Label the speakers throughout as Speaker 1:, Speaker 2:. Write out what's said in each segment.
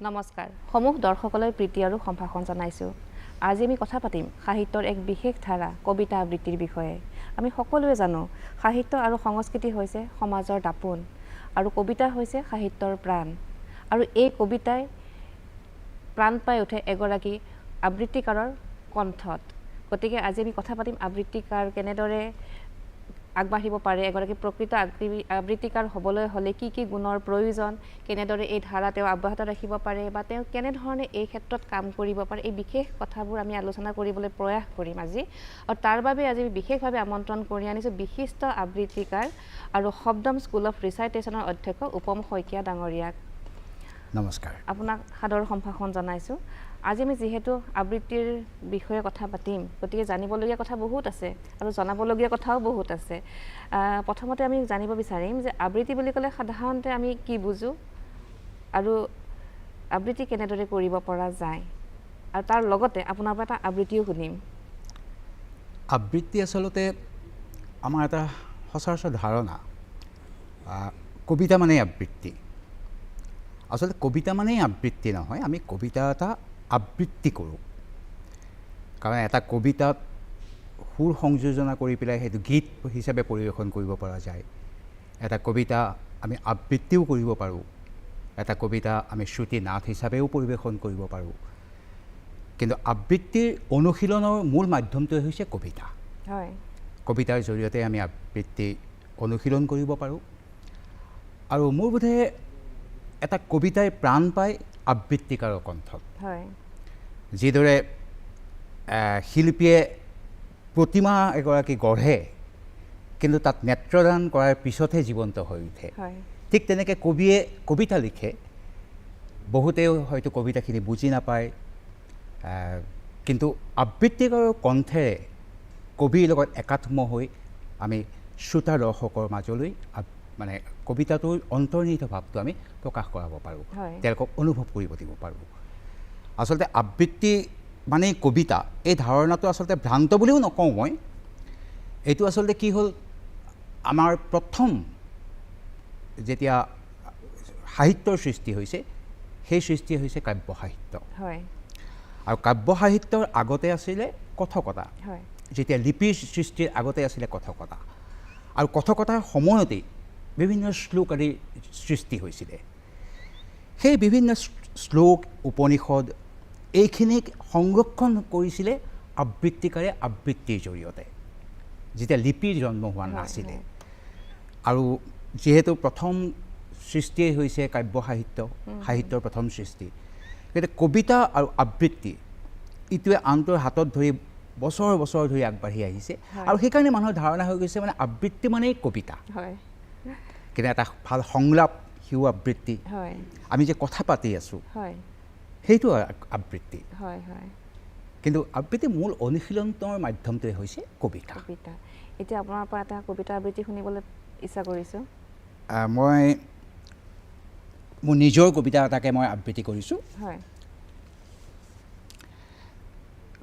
Speaker 1: নমস্কাৰ, সমূহ দৰ্শকলৈ প্ৰীতি আৰু সম্ভাষণ জনাইছোঁ। আজি আমি কথা পাতিম সাহিত্যৰ এক বিশেষ ধাৰা কবিতা আবৃত্তিৰ বিষয়ে। আমি সকলোৱে জানো সাহিত্য আৰু সংস্কৃতি হৈছে সমাজৰ দাপোন আৰু কবিতা হৈছে সাহিত্যৰ প্ৰাণ। আৰু এই কবিতাই প্ৰাণ পাই উঠে এগৰাকী আবৃত্তিকাৰৰ কণ্ঠত। গতিকে আজি আমি কথা পাতিম আবৃত্তিকাৰ কেনেদৰে আগবাঢ়িব পাৰে, এগৰাকী প্ৰকৃত আবৃত্তিকাৰ হ'বলৈ হ'লে কি কি গুণৰ প্ৰয়োজন, কেনেদৰে এই ধাৰা তেওঁ অব্যাহত ৰাখিব পাৰে বা তেওঁ কেনেধৰণে এই ক্ষেত্ৰত কাম কৰিব পাৰে, এই বিশেষ কথাবোৰ আমি আলোচনা কৰিবলৈ প্ৰয়াস কৰিম আজি। আৰু তাৰ বাবে আজি বিশেষভাৱে আমন্ত্ৰণ কৰি আনিছোঁ বিশিষ্ট আবৃত্তিকাৰ আৰু শব্দম স্কুল অফ ৰিচাইটেশ্যনৰ অধ্যক্ষ উপম শইকীয়া ডাঙৰীয়াক।
Speaker 2: নমস্কাৰ,
Speaker 1: আপোনাক সাদৰ সম্ভাষণ জনাইছোঁ। আজি আমি যিহেতু আবৃত্তিৰ বিষয়ে কথা পাতিম, গতিকে জানিবলগীয়া কথা বহুত আছে আৰু জনাবলগীয়া কথাও বহুত আছে। প্ৰথমতে আমি জানিব বিচাৰিম যে আবৃত্তি বুলি ক'লে সাধাৰণতে আমি কি বুজোঁ আৰু আবৃত্তি কেনেদৰে কৰিব পৰা যায়, আৰু তাৰ লগতে আপোনাৰ পৰা এটা আবৃত্তিও শুনিম।
Speaker 2: আবৃত্তি আচলতে আমাৰ এটা সচৰাচৰ ধাৰণা, কবিতা মানেই আবৃত্তি। আচলতে কবিতা মানেই আবৃত্তি নহয়, আমি কবিতা এটা আবৃত্তি কৰোঁ। কাৰণ এটা কবিতাত সুৰ সংযোজনা কৰি পেলাই সেইটো গীত হিচাপে পৰিৱেশন কৰিব পৰা যায়। এটা কবিতা আমি আবৃত্তিও কৰিব পাৰোঁ, এটা কবিতা আমি শ্ৰুতি নাট হিচাপেও পৰিৱেশন কৰিব পাৰোঁ। কিন্তু আবৃত্তিৰ অনুশীলনৰ মূল মাধ্যমটোৱে হৈছে কবিতা।
Speaker 1: হয়,
Speaker 2: কবিতাৰ জৰিয়তে আমি আবৃত্তি অনুশীলন কৰিব পাৰোঁ। আৰু মোৰ বোধেৰে এটা কবিতাই প্ৰাণ পায় আবৃত্তিকাৰৰ কণ্ঠত।
Speaker 1: হয়,
Speaker 2: যিদৰে শিল্পীয়ে প্ৰতিমা এগৰাকী গঢ়ে, কিন্তু তাত নেত্ৰদান কৰাৰ পিছতহে জীৱন্ত হৈ উঠে, ঠিক তেনেকৈ কবিয়ে কবিতা লিখে। বহুতেও হয়তো কবিতাখিনি বুজি নাপায়, কিন্তু আবৃত্তিকাৰৰ কণ্ঠেৰে কবিৰ লগত একাত্ম হৈ আমি শ্ৰোতা দৰ্শকৰ মাজলৈ মানে কবিতাটোৰ অন্তৰ্নিহিত ভাৱটো আমি প্ৰকাশ কৰাব পাৰোঁ, তেওঁলোকক অনুভৱ কৰিব দিব পাৰোঁ। আচলতে আবৃত্তি মানেই কবিতা, এই ধাৰণাটো আচলতে ভ্ৰান্ত বুলিও নকওঁ মই। এইটো আচলতে কি হ'ল, আমাৰ প্ৰথম যেতিয়া সাহিত্যৰ সৃষ্টি হৈছে, সেই সৃষ্টি হৈছে কাব্য সাহিত্য। আৰু কাব্য সাহিত্যৰ আগতে আছিলে কথকতা, যেতিয়া লিপিৰ সৃষ্টিৰ আগতে আছিলে কথকতা। আৰু কথকতাৰ সময়তেই বিভিন্ন শ্লোক আদিৰ সৃষ্টি হৈছিলে। সেই বিভিন্ন শ্লোক, উপনিষদ এইখিনিক সংৰক্ষণ কৰিছিলে আবৃত্তিকাৰে আবৃত্তিৰ জৰিয়তে, যেতিয়া লিপিৰ জন্ম হোৱা নাছিলে। আৰু যিহেতু প্ৰথম সৃষ্টিয়েই হৈছে কাব্য সাহিত্য, সাহিত্যৰ প্ৰথম সৃষ্টি, গতিকে কবিতা আৰু আবৃত্তি ইটোৱে আনটোৰ হাতত ধৰি বছৰ বছৰ ধৰি আগবাঢ়ি আহিছে। আৰু সেইকাৰণে মানুহৰ ধাৰণা হৈ গৈছে মানে আবৃত্তি মানেই কবিতা। কিন্তু এটা ভাল সংলাপ সিও আবৃত্তি, আমি যে কথা পাতি আছোঁ সেইটো আবৃত্তি। কিন্তু আবৃত্তি মূল অনুশীলনৰ মাধ্যমটোৱে হৈছে কবিতা।
Speaker 1: এতিয়া আপোনাৰ পৰা এটা কবিতা আবৃত্তি শুনিবলৈ ইচ্ছা কৰিছোঁ।
Speaker 2: মই মোৰ নিজৰ কবিতা এটাকে মই আবৃত্তি কৰিছোঁ।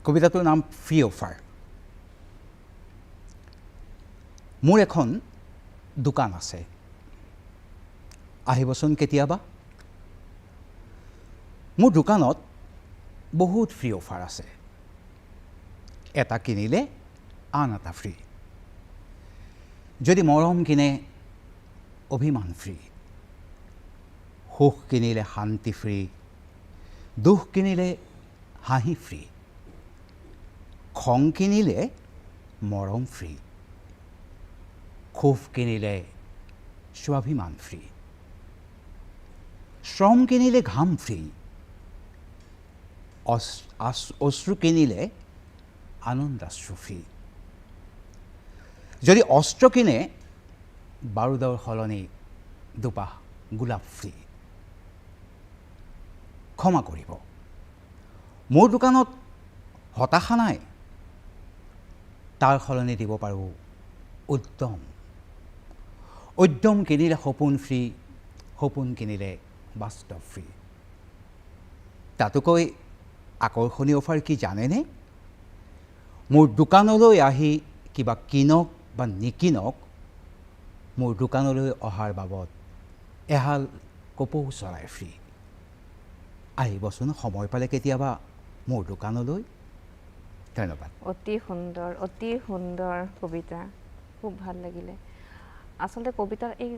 Speaker 2: কবিতাটোৰ নাম ফ্ৰী অফাৰ। মোৰ এখন দোকান আছে, আহিবচোন কেতিয়াবা। মোৰ দোকানত বহুত ফ্ৰী অফাৰ আছে, এটা কিনিলে আন এটা ফ্ৰী। যদি মৰম কিনে অভিমান ফ্ৰী, সুখ কিনিলে শান্তি ফ্ৰী, দুখ কিনিলে হাঁহি ফ্ৰী, খং কিনিলে মৰম ফ্ৰী, ক্ষোভ কিনিলে স্বাভিমান ফ্ৰী, শ্ৰম কিনিলে ঘাম ফ্ৰী, অশ্ৰু কিনিলে আনন্দাশ্ৰু ফ্ৰী। যদি অস্ত্ৰ কিনে বাৰুদৰ সলনি দুপাহ গোলাপ ফ্ৰী। ক্ষমা কৰিব, মোৰ দোকানত হতাশা নাই, তাৰ সলনি দিব পাৰোঁ উদ্যম। উদ্যম কিনিলে সপোন ফ্ৰী, সপোন কিনিলে বাস্তৱ ফ্ৰী। তাতোকৈ আকৰ্ষণীয় অফাৰ কি জানেনে? মোৰ দোকানলৈ আহি কিবা কিনক বা নিকিনক, মোৰ দোকানলৈ অহাৰ বাবদ এহাল কপৌ চৰাই ফ্ৰী। আহিবচোন সময় পালে কেতিয়াবা মোৰ দোকানলৈ। ধন্যবাদ।
Speaker 1: অতি সুন্দৰ, অতি সুন্দৰ কবিতা, খুব ভাল লাগিলে। আচলতে কবিতাৰ এই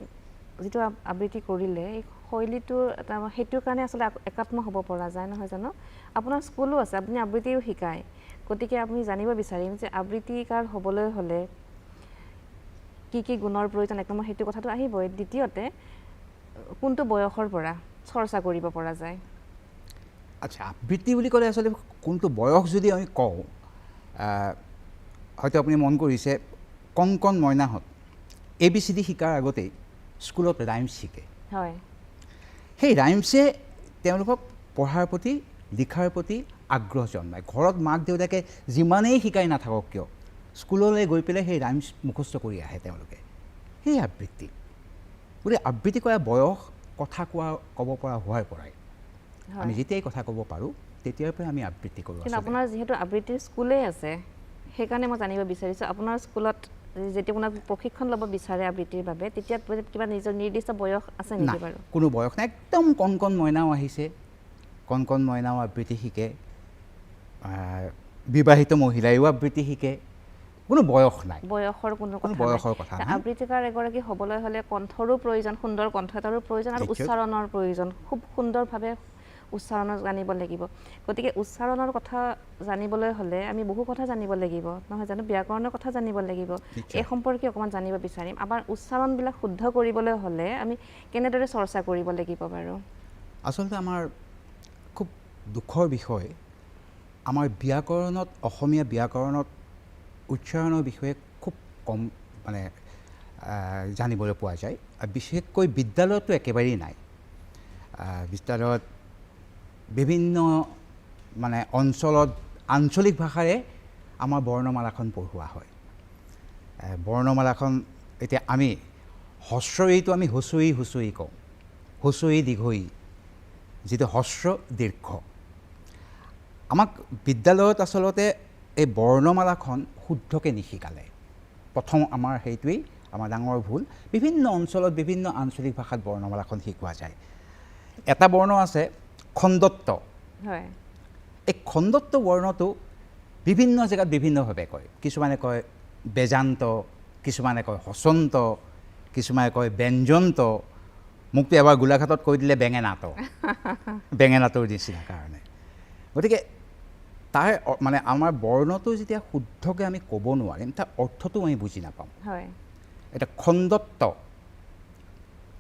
Speaker 1: যিটো আবৃত্তি কৰিলে এই শৈলীটোৰ এটা, সেইটোৰ কাৰণে আচলতে একাত্ম হ'ব পৰা যায়, নহয় জানো? আপোনাৰ স্কুলো আছে, আপুনি আবৃত্তিও শিকায়, গতিকে আপুনি জানিব বিচাৰিম যে আবৃত্তিকাৰ হ'বলৈ হ'লে কি কি গুণৰ প্ৰয়োজন। এক নম্বৰ সেইটো কথাটো আহিবই, দ্বিতীয়তে কোনটো বয়সৰ পৰা চৰ্চা কৰিব পৰা যায়?
Speaker 2: আচ্ছা, আবৃত্তি বুলি ক'লে আচলতে কোনটো বয়স যদি আমি কওঁ, হয়তো আপুনি মন কৰিছে কণ কণ মইনাহঁত এ বি চি ডি শিকাৰ আগতেই স্কুলত ৰাইমছ শিকে।
Speaker 1: হয়।
Speaker 2: সেই ৰাইমছে তেওঁলোকক পঢ়াৰ প্ৰতি, লিখাৰ প্ৰতি আগ্ৰহ জন্মায়। ঘৰত মাক দেউতাকে যিমানেই শিকাই নাথাকক কিয়, স্কুললৈ গৈ পেলাই সেই ৰাইমছ মুখস্থ কৰি আহে তেওঁলোকে। সেই আবৃত্তি। গতিকে আবৃত্তি কৰা বয়স কথা কোৱা ক'ব পৰা হোৱাৰ পৰাই, আমি যেতিয়াই কথা ক'ব পাৰোঁ তেতিয়াৰ পৰাই আমি আবৃত্তি কৰোঁ।
Speaker 1: কিন্তু আপোনাৰ যিহেতু আবৃত্তিৰ স্কুলেই আছে, সেইকাৰণে মই জানিব বিচাৰিছোঁ, আপোনাৰ স্কুলত যেতিয়া আপোনাক প্ৰশিক্ষণ ল'ব বিচাৰে আবৃত্তিৰ বাবে, তেতিয়া কিবা নিজৰ নিৰ্দিষ্ট বয়স আছে নেকি বাৰু?
Speaker 2: কোনো বয়স নাই, একদম কণ কণ মইনাও আহিছে, কণ কণ মইনাও আবৃত্তি শিকে, বিবাহিত মহিলাইও আবৃত্তি শিকে, কোনো বয়স নাই,
Speaker 1: বয়সৰ কোনো
Speaker 2: বয়সৰ কথা নাই।
Speaker 1: আবৃত্তিকাৰ এগৰাকী হ'বলৈ হ'লে কণ্ঠৰো প্ৰয়োজন, সুন্দৰ কণ্ঠ এটাৰো প্ৰয়োজন, আৰু উচ্চাৰণৰ প্ৰয়োজন, খুব সুন্দৰভাৱে উচ্চাৰণৰ জানিব লাগিব। গতিকে উচ্চাৰণৰ কথা জানিবলৈ হ'লে আমি বহু কথা জানিব লাগিব, নহয় জানো? ব্যাকৰণৰ কথা জানিব লাগিব। এই সম্পৰ্কে অকণমান জানিব বিচাৰিম। আমাৰ উচ্চাৰণবিলাক শুদ্ধ কৰিবলৈ হ'লে আমি কেনেদৰে চৰ্চা কৰিব লাগিব বাৰু?
Speaker 2: আচলতে আমাৰ খুব দুখৰ বিষয়, আমাৰ ব্যাকৰণত, অসমীয়া ব্যাকৰণত উচ্চাৰণৰ বিষয়ে খুব কম মানে জানিবলৈ পোৱা যায়। বিশেষকৈ বিদ্যালয়ততো একেবাৰেই নাই। বিদ্যালয়ত বিভিন্ন মানে অঞ্চলত আঞ্চলিক ভাষাৰে আমাৰ বৰ্ণমালাখন পঢ়োৱা হয়। বৰ্ণমালাখন এতিয়া আমি হস্ৰইটো আমি হুঁচৰি হুঁচৰি কওঁ, হুঁচৰি দীৰ্ঘই, যিটো হস্ৰ দীৰ্ঘ। আমাক বিদ্যালয়ত আচলতে এই বৰ্ণমালাখন শুদ্ধকৈ নিশিকালে। প্ৰথম আমাৰ সেইটোৱেই আমাৰ ডাঙৰ ভুল। বিভিন্ন অঞ্চলত বিভিন্ন আঞ্চলিক ভাষাত বৰ্ণমালাখন শিকোৱা যায়। এটা বৰ্ণ আছে খণ্ডত্ব।
Speaker 1: হয়।
Speaker 2: এই খণ্ডত্ব বৰ্ণটো বিভিন্ন জেগাত বিভিন্নভাৱে কয়। কিছুমানে কয় বেজান্ত, কিছুমানে কয় হসন্ত, কিছুমানে কয় ব্যঞ্জন্ত। মোকতো এবাৰ গোলাঘাটত কৈ দিলে বেঙেনাটো, বেঙেনাটোৰ নিচিনা কাৰণে। গতিকে তাৰ মানে আমাৰ বৰ্ণটো যেতিয়া শুদ্ধকৈ আমি ক'ব নোৱাৰিম, তাৰ অৰ্থটো আমি বুজি নাপাম।
Speaker 1: হয়।
Speaker 2: এতিয়া খণ্ডত্ব,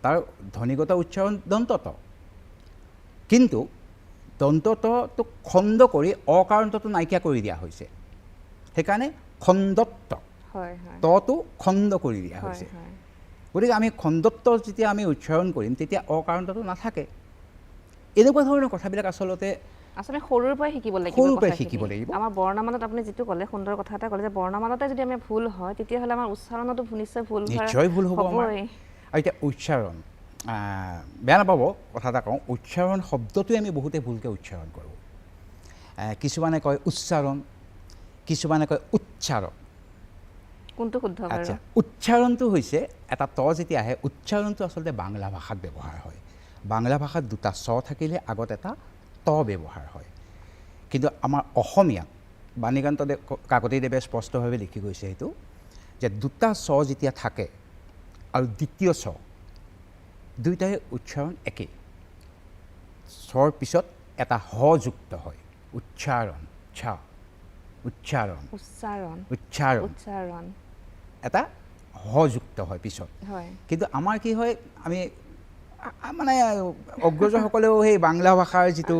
Speaker 2: তাৰ ধ্বনিগত উচ্চাৰণ দন্তত, কিন্তু দন্ততটো খণ্ড কৰি অকাৰণটো নাইকিয়া কৰি দিয়া হৈছে, সেইকাৰণে খণ্ডত্ব, তটো খণ্ড কৰি দিয়া হৈছে। গতিকে আমি খণ্ডত্ব যেতিয়া আমি উচ্চাৰণ কৰিম তেতিয়া অকাৰণটো নাথাকে। এনেকুৱা ধৰণৰ কথাবিলাক আচলতে
Speaker 1: আচলতে সৰুৰ পৰাই শিকিব লাগিব,
Speaker 2: সৰুৰ পৰাই শিকিব লাগিব।
Speaker 1: আমাৰ বৰ্ণমালাত আপুনি যিটো ক'লে, সুন্দৰ কথা এটা ক'লে যে বৰ্ণমালাতে যদি আমি ভুল হয় তেতিয়াহ'লে আমাৰ উচ্চাৰণতো নিশ্চয় ভুল হয়,
Speaker 2: নিশ্চয় ভুল হ'ব আমাৰ। আৰু এতিয়া উচ্চাৰণ, বেয়া নাপাব কথা এটা কওঁ, উচ্চাৰণ শব্দটোৱে আমি বহুতে ভুলকৈ উচ্চাৰণ কৰোঁ। কিছুমানে কয় উচ্চাৰণ, কিছুমানে কয় উচ্চাৰণ।
Speaker 1: কোনটো শুদ্ধ?
Speaker 2: আচ্ছা, উচ্চাৰণটো হৈছে এটা ত যেতিয়া আহে, উচ্চাৰণটো আচলতে বাংলা ভাষাত ব্যৱহাৰ হয়। বাংলা ভাষাত দুটা চ থাকিলে আগত এটা ত ব্যৱহাৰ হয়। কিন্তু আমাৰ অসমীয়াত বাণীকান্ত কাকতিদেৱে স্পষ্টভাৱে লিখি গৈছে সেইটো যে দুটা চ যেতিয়া থাকে আৰু দ্বিতীয় চ, দুয়োটাৰে উচ্চাৰণ একেই, চৰ পিছত এটা হ যুক্ত হয়। উচ্চাৰণ, ছা, উচ্চাৰণ,
Speaker 1: উচ্চাৰণ,
Speaker 2: উচ্চাৰণ,
Speaker 1: উচ্চাৰণ,
Speaker 2: এটা হ যুক্ত হয় পিছত। কিন্তু আমাৰ কি হয়, আমি মানে অগ্ৰজসকলেও সেই বাংলা ভাষাৰ যিটো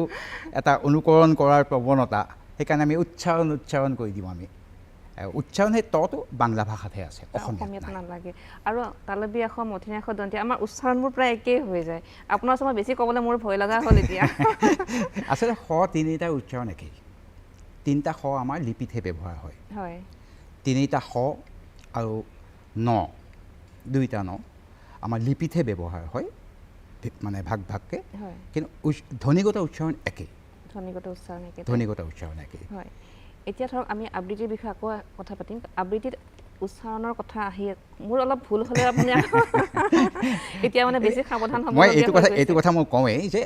Speaker 2: এটা অনুকৰণ কৰাৰ প্ৰৱণতা, সেইকাৰণে আমি উচ্চাৰণ উচ্চাৰণ কৰি দিওঁ। আমি উচ্চাৰণ সেই তটো বাংলা ভাষাতহে আছে,
Speaker 1: অসমীয়াত নালাগে। আৰু তালবী আখৰ, মথিনী আখৰ, দন্তীয়া, আমাৰ উচ্চাৰণবোৰ প্ৰায় একেই হৈ যায়। আপোনাৰ ওচৰত বেছি ক'বলৈ মোৰ ভয় লগা হ'ল এতিয়া।
Speaker 2: আচলতে স তিনিটাৰ উচ্চাৰণ একেই। তিনিটা স আমাৰ লিপিতহে ব্যৱহাৰ হয়।
Speaker 1: হয়।
Speaker 2: তিনিটা স আৰু ন, দুইটা ন আমাৰ লিপিতহে ব্যৱহাৰ হয়, মানে ভাগ ভাগকৈ। কিন্তু ধ্বনিগত উচ্চাৰণ একেই,
Speaker 1: ধ্বনিগত উচ্চাৰণ একেই,
Speaker 2: ধ্বনিগত উচ্চাৰণ একেই।
Speaker 1: হয়। এতিয়া ধৰক আমি আবৃত্তিৰ বিষয়ে আকৌ কথা পাতিম। আবৃত্তিত উচ্চাৰণৰ কথা আহি মোৰ অলপ ভুল হ'লে আপুনি এতিয়া মানে বেছি সাৱধান হ'ব।
Speaker 2: মই এইটো কথা মই কওঁৱেই যে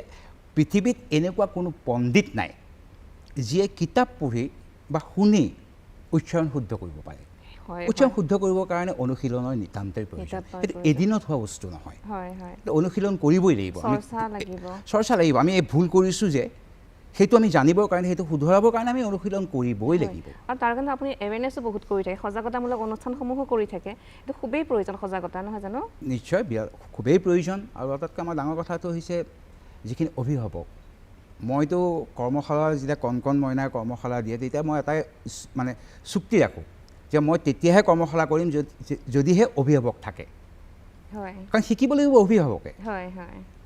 Speaker 2: পৃথিৱীত এনেকুৱা কোনো পণ্ডিত নাই যিয়ে কিতাপ পঢ়ি বা শুনি উচ্চাৰণ শুদ্ধ কৰিব পাৰে। উচ্চাৰণ শুদ্ধ কৰিবৰ কাৰণে অনুশীলনৰ নিতান্তই প্ৰয়োজন। সেইটো এদিনত হোৱা বস্তু নহয়, অনুশীলন কৰিবই লাগিব, চৰ্চা লাগিব। আমি এই ভুল কৰিছোঁ যে সেইটো আমি জানিবৰ কাৰণে, সেইটো শুধৰাবৰ কাৰণে আমি অনুশীলন কৰিবই লাগিব।
Speaker 1: আৰু তাৰ কাৰণে আপুনি এৱেৰনেছো বহুত কৰি থাকে, সজাগতামূলক অনুষ্ঠানসমূহো কৰি থাকে। এইটো খুবেই প্ৰয়োজন সজাগতা, নহয় জানো?
Speaker 2: নিশ্চয়, খুবেই প্ৰয়োজন। আৰু আটাইতকৈ আমাৰ ডাঙৰ কথাটো হৈছে যিখিনি অভিভাৱক, মইতো কৰ্মশালা যেতিয়া কণ কণ মইনাৰ কৰ্মশালা দিয়ে তেতিয়া মই এটাই মানে চুক্তি ৰাখোঁ যে মই তেতিয়াহে কৰ্মশালা কৰিম যদিহে অভিভাৱক থাকে। কাৰণ শিকিব লাগিব অভিভাৱকে।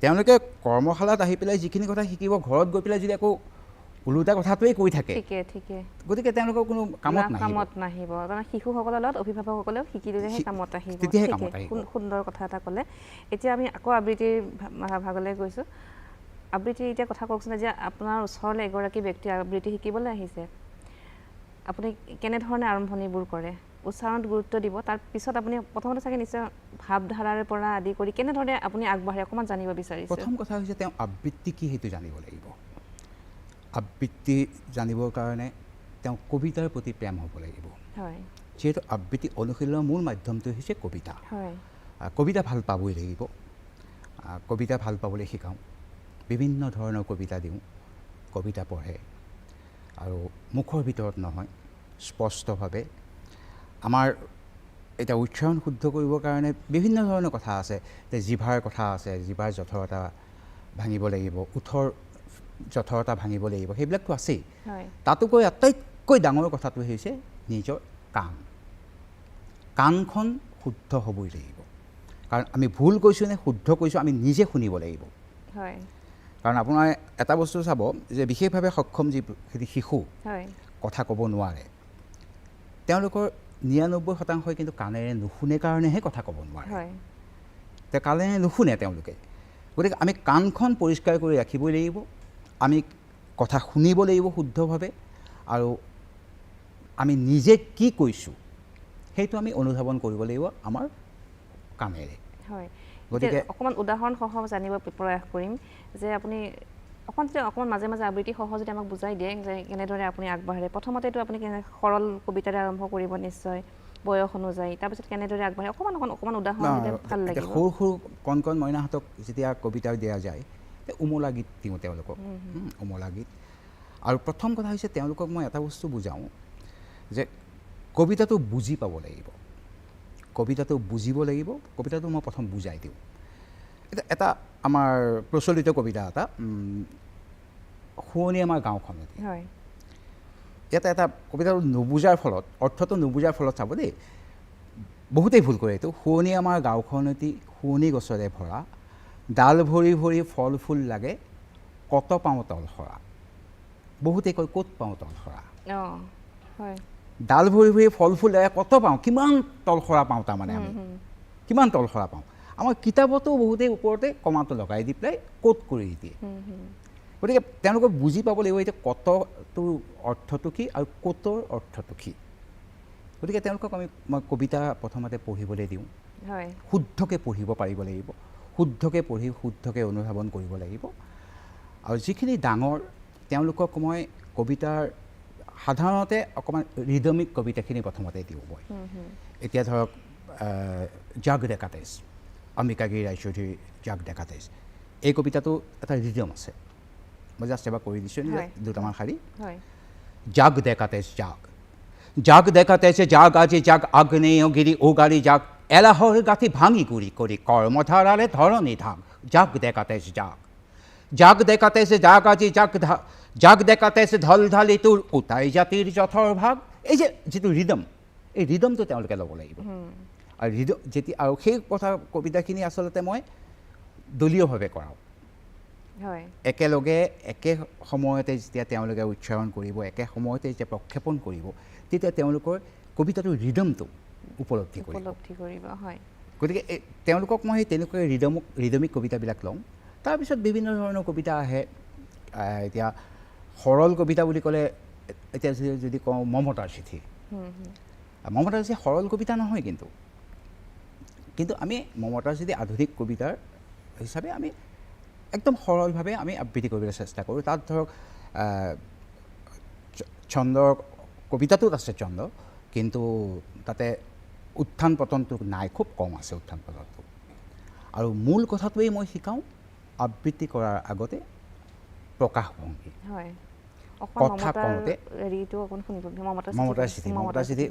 Speaker 2: তেওঁলোকে কৰ্মশালাত আহি পেলাই যিখিনি কথা শিকিব, ঘৰত গৈ পেলাই যদি আকৌ ওলোটা কথাটোৱেই কৈ থাকে, গতিকে তেওঁলোকৰ কোনো কামত
Speaker 1: নাহিব। কাৰণ শিশুসকলৰ লগত অভিভাৱকসকলেও শিকি দিলেহে কামত আহিব।
Speaker 2: তেতিয়াহে কামত আহিব।
Speaker 1: সুন্দৰ কথা এটা ক'লে। এতিয়া আমি আকৌ আবৃত্তিৰ ভাগলৈ গৈছোঁ। আবৃত্তিৰ এতিয়া কথা কওকচোন যে আপোনাৰ ওচৰলৈ এগৰাকী ব্যক্তি আবৃত্তি শিকিবলৈ আহিছে, আপুনি কেনেধৰণে আৰম্ভণিবোৰ কৰে? উচ্চাৰণত গুৰুত্ব দিব, তাৰ পিছত আপুনি প্ৰথমতে চাগে নিশ্চয় ভাৱধাৰাৰ পৰা আদি কৰি কেনেধৰণে আপুনি আগবাঢ়ে অকণমান জানিব বিচাৰিছে।
Speaker 2: প্ৰথম কথা হৈছে তেওঁ আবৃত্তি কি সেইটো জানিব লাগিব। আবৃত্তি জানিবৰ কাৰণে তেওঁ কবিতাৰ প্ৰতি প্ৰেম হ'ব লাগিব। যিহেতু আবৃত্তি অনুশীলনৰ মূল মাধ্যমটো হৈছে কবিতা। কবিতা ভাল পাবই লাগিব। কবিতা ভাল পাবলৈ শিকাওঁ, বিভিন্ন ধৰণৰ কবিতা দিওঁ, কবিতা পঢ়ে আৰু মুখৰ ভিতৰত নহয়, স্পষ্টভাৱে। আমাৰ এতিয়া উচ্চাৰণ শুদ্ধ কৰিবৰ কাৰণে বিভিন্ন ধৰণৰ কথা আছে। এতিয়া জিভাৰ কথা আছে, জিভাৰ জঠৰতা ভাঙিব লাগিব, ওঠৰ জঠৰতা ভাঙিব লাগিব, সেইবিলাকতো আছেই। তাতোকৈ আটাইতকৈ ডাঙৰ কথাটো হৈছে নিজৰ কাণ। কাণখন শুদ্ধ হ'বই লাগিব। কাৰণ আমি ভুল কৈছোঁ নে শুদ্ধ কৈছোঁ আমি নিজে শুনিব লাগিব। কাৰণ আপোনাৰ এটা বস্তু চাব যে বিশেষভাৱে সক্ষম যিখিনি শিশু কথা ক'ব নোৱাৰে, তেওঁলোকৰ 99% কিন্তু কাণেৰে নুশুনে কাৰণেহে কথা ক'ব নোৱাৰে। কাণেৰে নুশুনে তেওঁলোকে। গতিকে আমি কাণখন পৰিষ্কাৰ কৰি ৰাখিবই লাগিব, আমি কথা শুনিব লাগিব শুদ্ধভাৱে, আৰু আমি নিজে কি কৈছোঁ সেইটো আমি অনুধাৱন কৰিব লাগিব আমাৰ কাণেৰে।
Speaker 1: গতিকে অকণমান উদাহৰণসহ জানিব প্ৰয়াস কৰিম যে আপুনি অকণমান যদি অকণমান মাজে মাজে আবৃত্তিসহ যদি আমাক বুজাই দিয়ে যে কেনেদৰে আপুনি আগবাঢ়ে। প্ৰথমতেতো আপুনি কেনে সৰল কবিতাৰে আৰম্ভ কৰিব নিশ্চয় বয়স অনুযায়ী, তাৰপিছত কেনেদৰে আগবাঢ়ে অকণমান অকণ অকণমান উদাহৰণ দিলে ভাল লাগিব।
Speaker 2: সৰু সৰু কণ কণ মইনাহঁতক যেতিয়া কবিতা দিয়া যায়, উমলা গীত দিওঁ তেওঁলোকক, উমলা গীত। আৰু প্ৰথম কথা হৈছে তেওঁলোকক মই এটা বস্তু বুজাওঁ যে কবিতাটো বুজি পাব লাগিব, কবিতাটো বুজিব লাগিব। কবিতাটো মই প্ৰথম বুজাই দিওঁ। এটা আমাৰ প্ৰচলিত কবিতা এটা, শুৱনি আমাৰ গাঁওখনত। ইয়াতে এটা কবিতাটো নুবুজাৰ ফলত, অৰ্থটো নুবুজাৰ ফলত চাব দেই, বহুতেই ভুল কৰে এইটো। শুৱনি আমাৰ গাঁওখনতি শুৱনি গছৰে ভৰা, ডাল ভৰি ভৰি ফল ফুল লাগে, কত পাওঁ তল সৰা। বহুতে কয় ক'ত পাওঁ তল সৰা, ডাল ভৰি ভৰি ফল ফুল লাগে, কত পাওঁ, কিমান তল সৰা পাওঁ, তাৰমানে আমি কিমান তল সৰা পাওঁ। আমাৰ কিতাপতো বহুতেই ওপৰতে কমাটো লগাই দি পেলাই ক'ত কৰি দিয়ে। গতিকে তেওঁলোকে বুজি পাব লাগিব এতিয়া কতটোৰ অৰ্থটো কি আৰু ক'তৰ অৰ্থটো কি। গতিকে তেওঁলোকক মই কবিতা প্ৰথমতে পঢ়িবলৈ দিওঁ, শুদ্ধকৈ পঢ়িব পাৰিব লাগিব, শুদ্ধকৈ পঢ়ি শুদ্ধকৈ অনুধাৱন কৰিব লাগিব। আৰু যিখিনি ডাঙৰ তেওঁলোকক মই কবিতাৰ সাধাৰণতে অকণমান ৰিদমিক কবিতাখিনি প্ৰথমতে দিওঁ মই। এতিয়া ধৰক জাগ ডেকাতেজ, অম্বিকাগিৰি ৰায়চৌধুৰীৰ জাগ ডেকাতেজ, এই কবিতাটো এটা ৰিদম আছে। মই জাষ্ট এবাৰ কৰি দিছোঁ দুটামান শাৰী। জাগ ডেকাতেজ জাগ, জাগ ডেকাতেজ জাগ আজি জাগ, আগ্নেয়গিৰি উগাৰি জাগ, এলাহৰ গাঁঠি ভাঙি গুৰি কৰি কৰ্মধাৰাৰে ধৰণী ধাম, জাগ ডেকাতেজ জাগ, জাগ ডেকাতেজ জাগ আজি জাগ, জাগ ডেকাতেজ ঢল ঢালি তোৰ উটাই জাতিৰ যথৰ ভাগ। এই যে যিটো ৰিদম, এই ৰিদমটো তেওঁলোকে ল'ব লাগিব। আৰু ৰিদম যেতিয়া, আৰু সেই কথা কবিতাখিনি আচলতে মই দলীয়ভাৱে কৰাওঁ। একেলগে একে সময়তে যেতিয়া তেওঁলোকে উচ্চাৰণ কৰিব, একে সময়তে যেতিয়া প্ৰক্ষেপণ কৰিব, তেতিয়া তেওঁলোকৰ কবিতাটোৰ ৰিদমটো উপলব্ধি কৰিব। গতিকে তেওঁলোকক মই সেই তেনেকৈ ৰিদমিক কবিতাবিলাক লওঁ। তাৰপিছত বিভিন্ন ধৰণৰ কবিতা আহে। এতিয়া সৰল কবিতা বুলি ক'লে এতিয়া যদি কওঁ মমতাৰ চিঠি, মমতাৰ চিঠি সৰল কবিতা নহয়, কিন্তু কিন্তু আমি মমতাৰ চিঠি আধুনিক কবিতাৰ হিচাপে আমি একদম সৰলভাৱে আমি আবৃত্তি কৰিবলৈ চেষ্টা কৰোঁ। তাত ধৰক ছন্দৰ কবিতাটোত আছে ছন্দ, কিন্তু তাতে উত্থান পতনটো নাই, খুব কম আছে উত্থান পতনটো। আৰু মূল কথাটোৱেই মই শিকাওঁ আবৃত্তি কৰাৰ আগতে প্ৰকাশভংগী। কথা কওঁতে মমতাৰ চিঠি, মমতাৰ চিঠি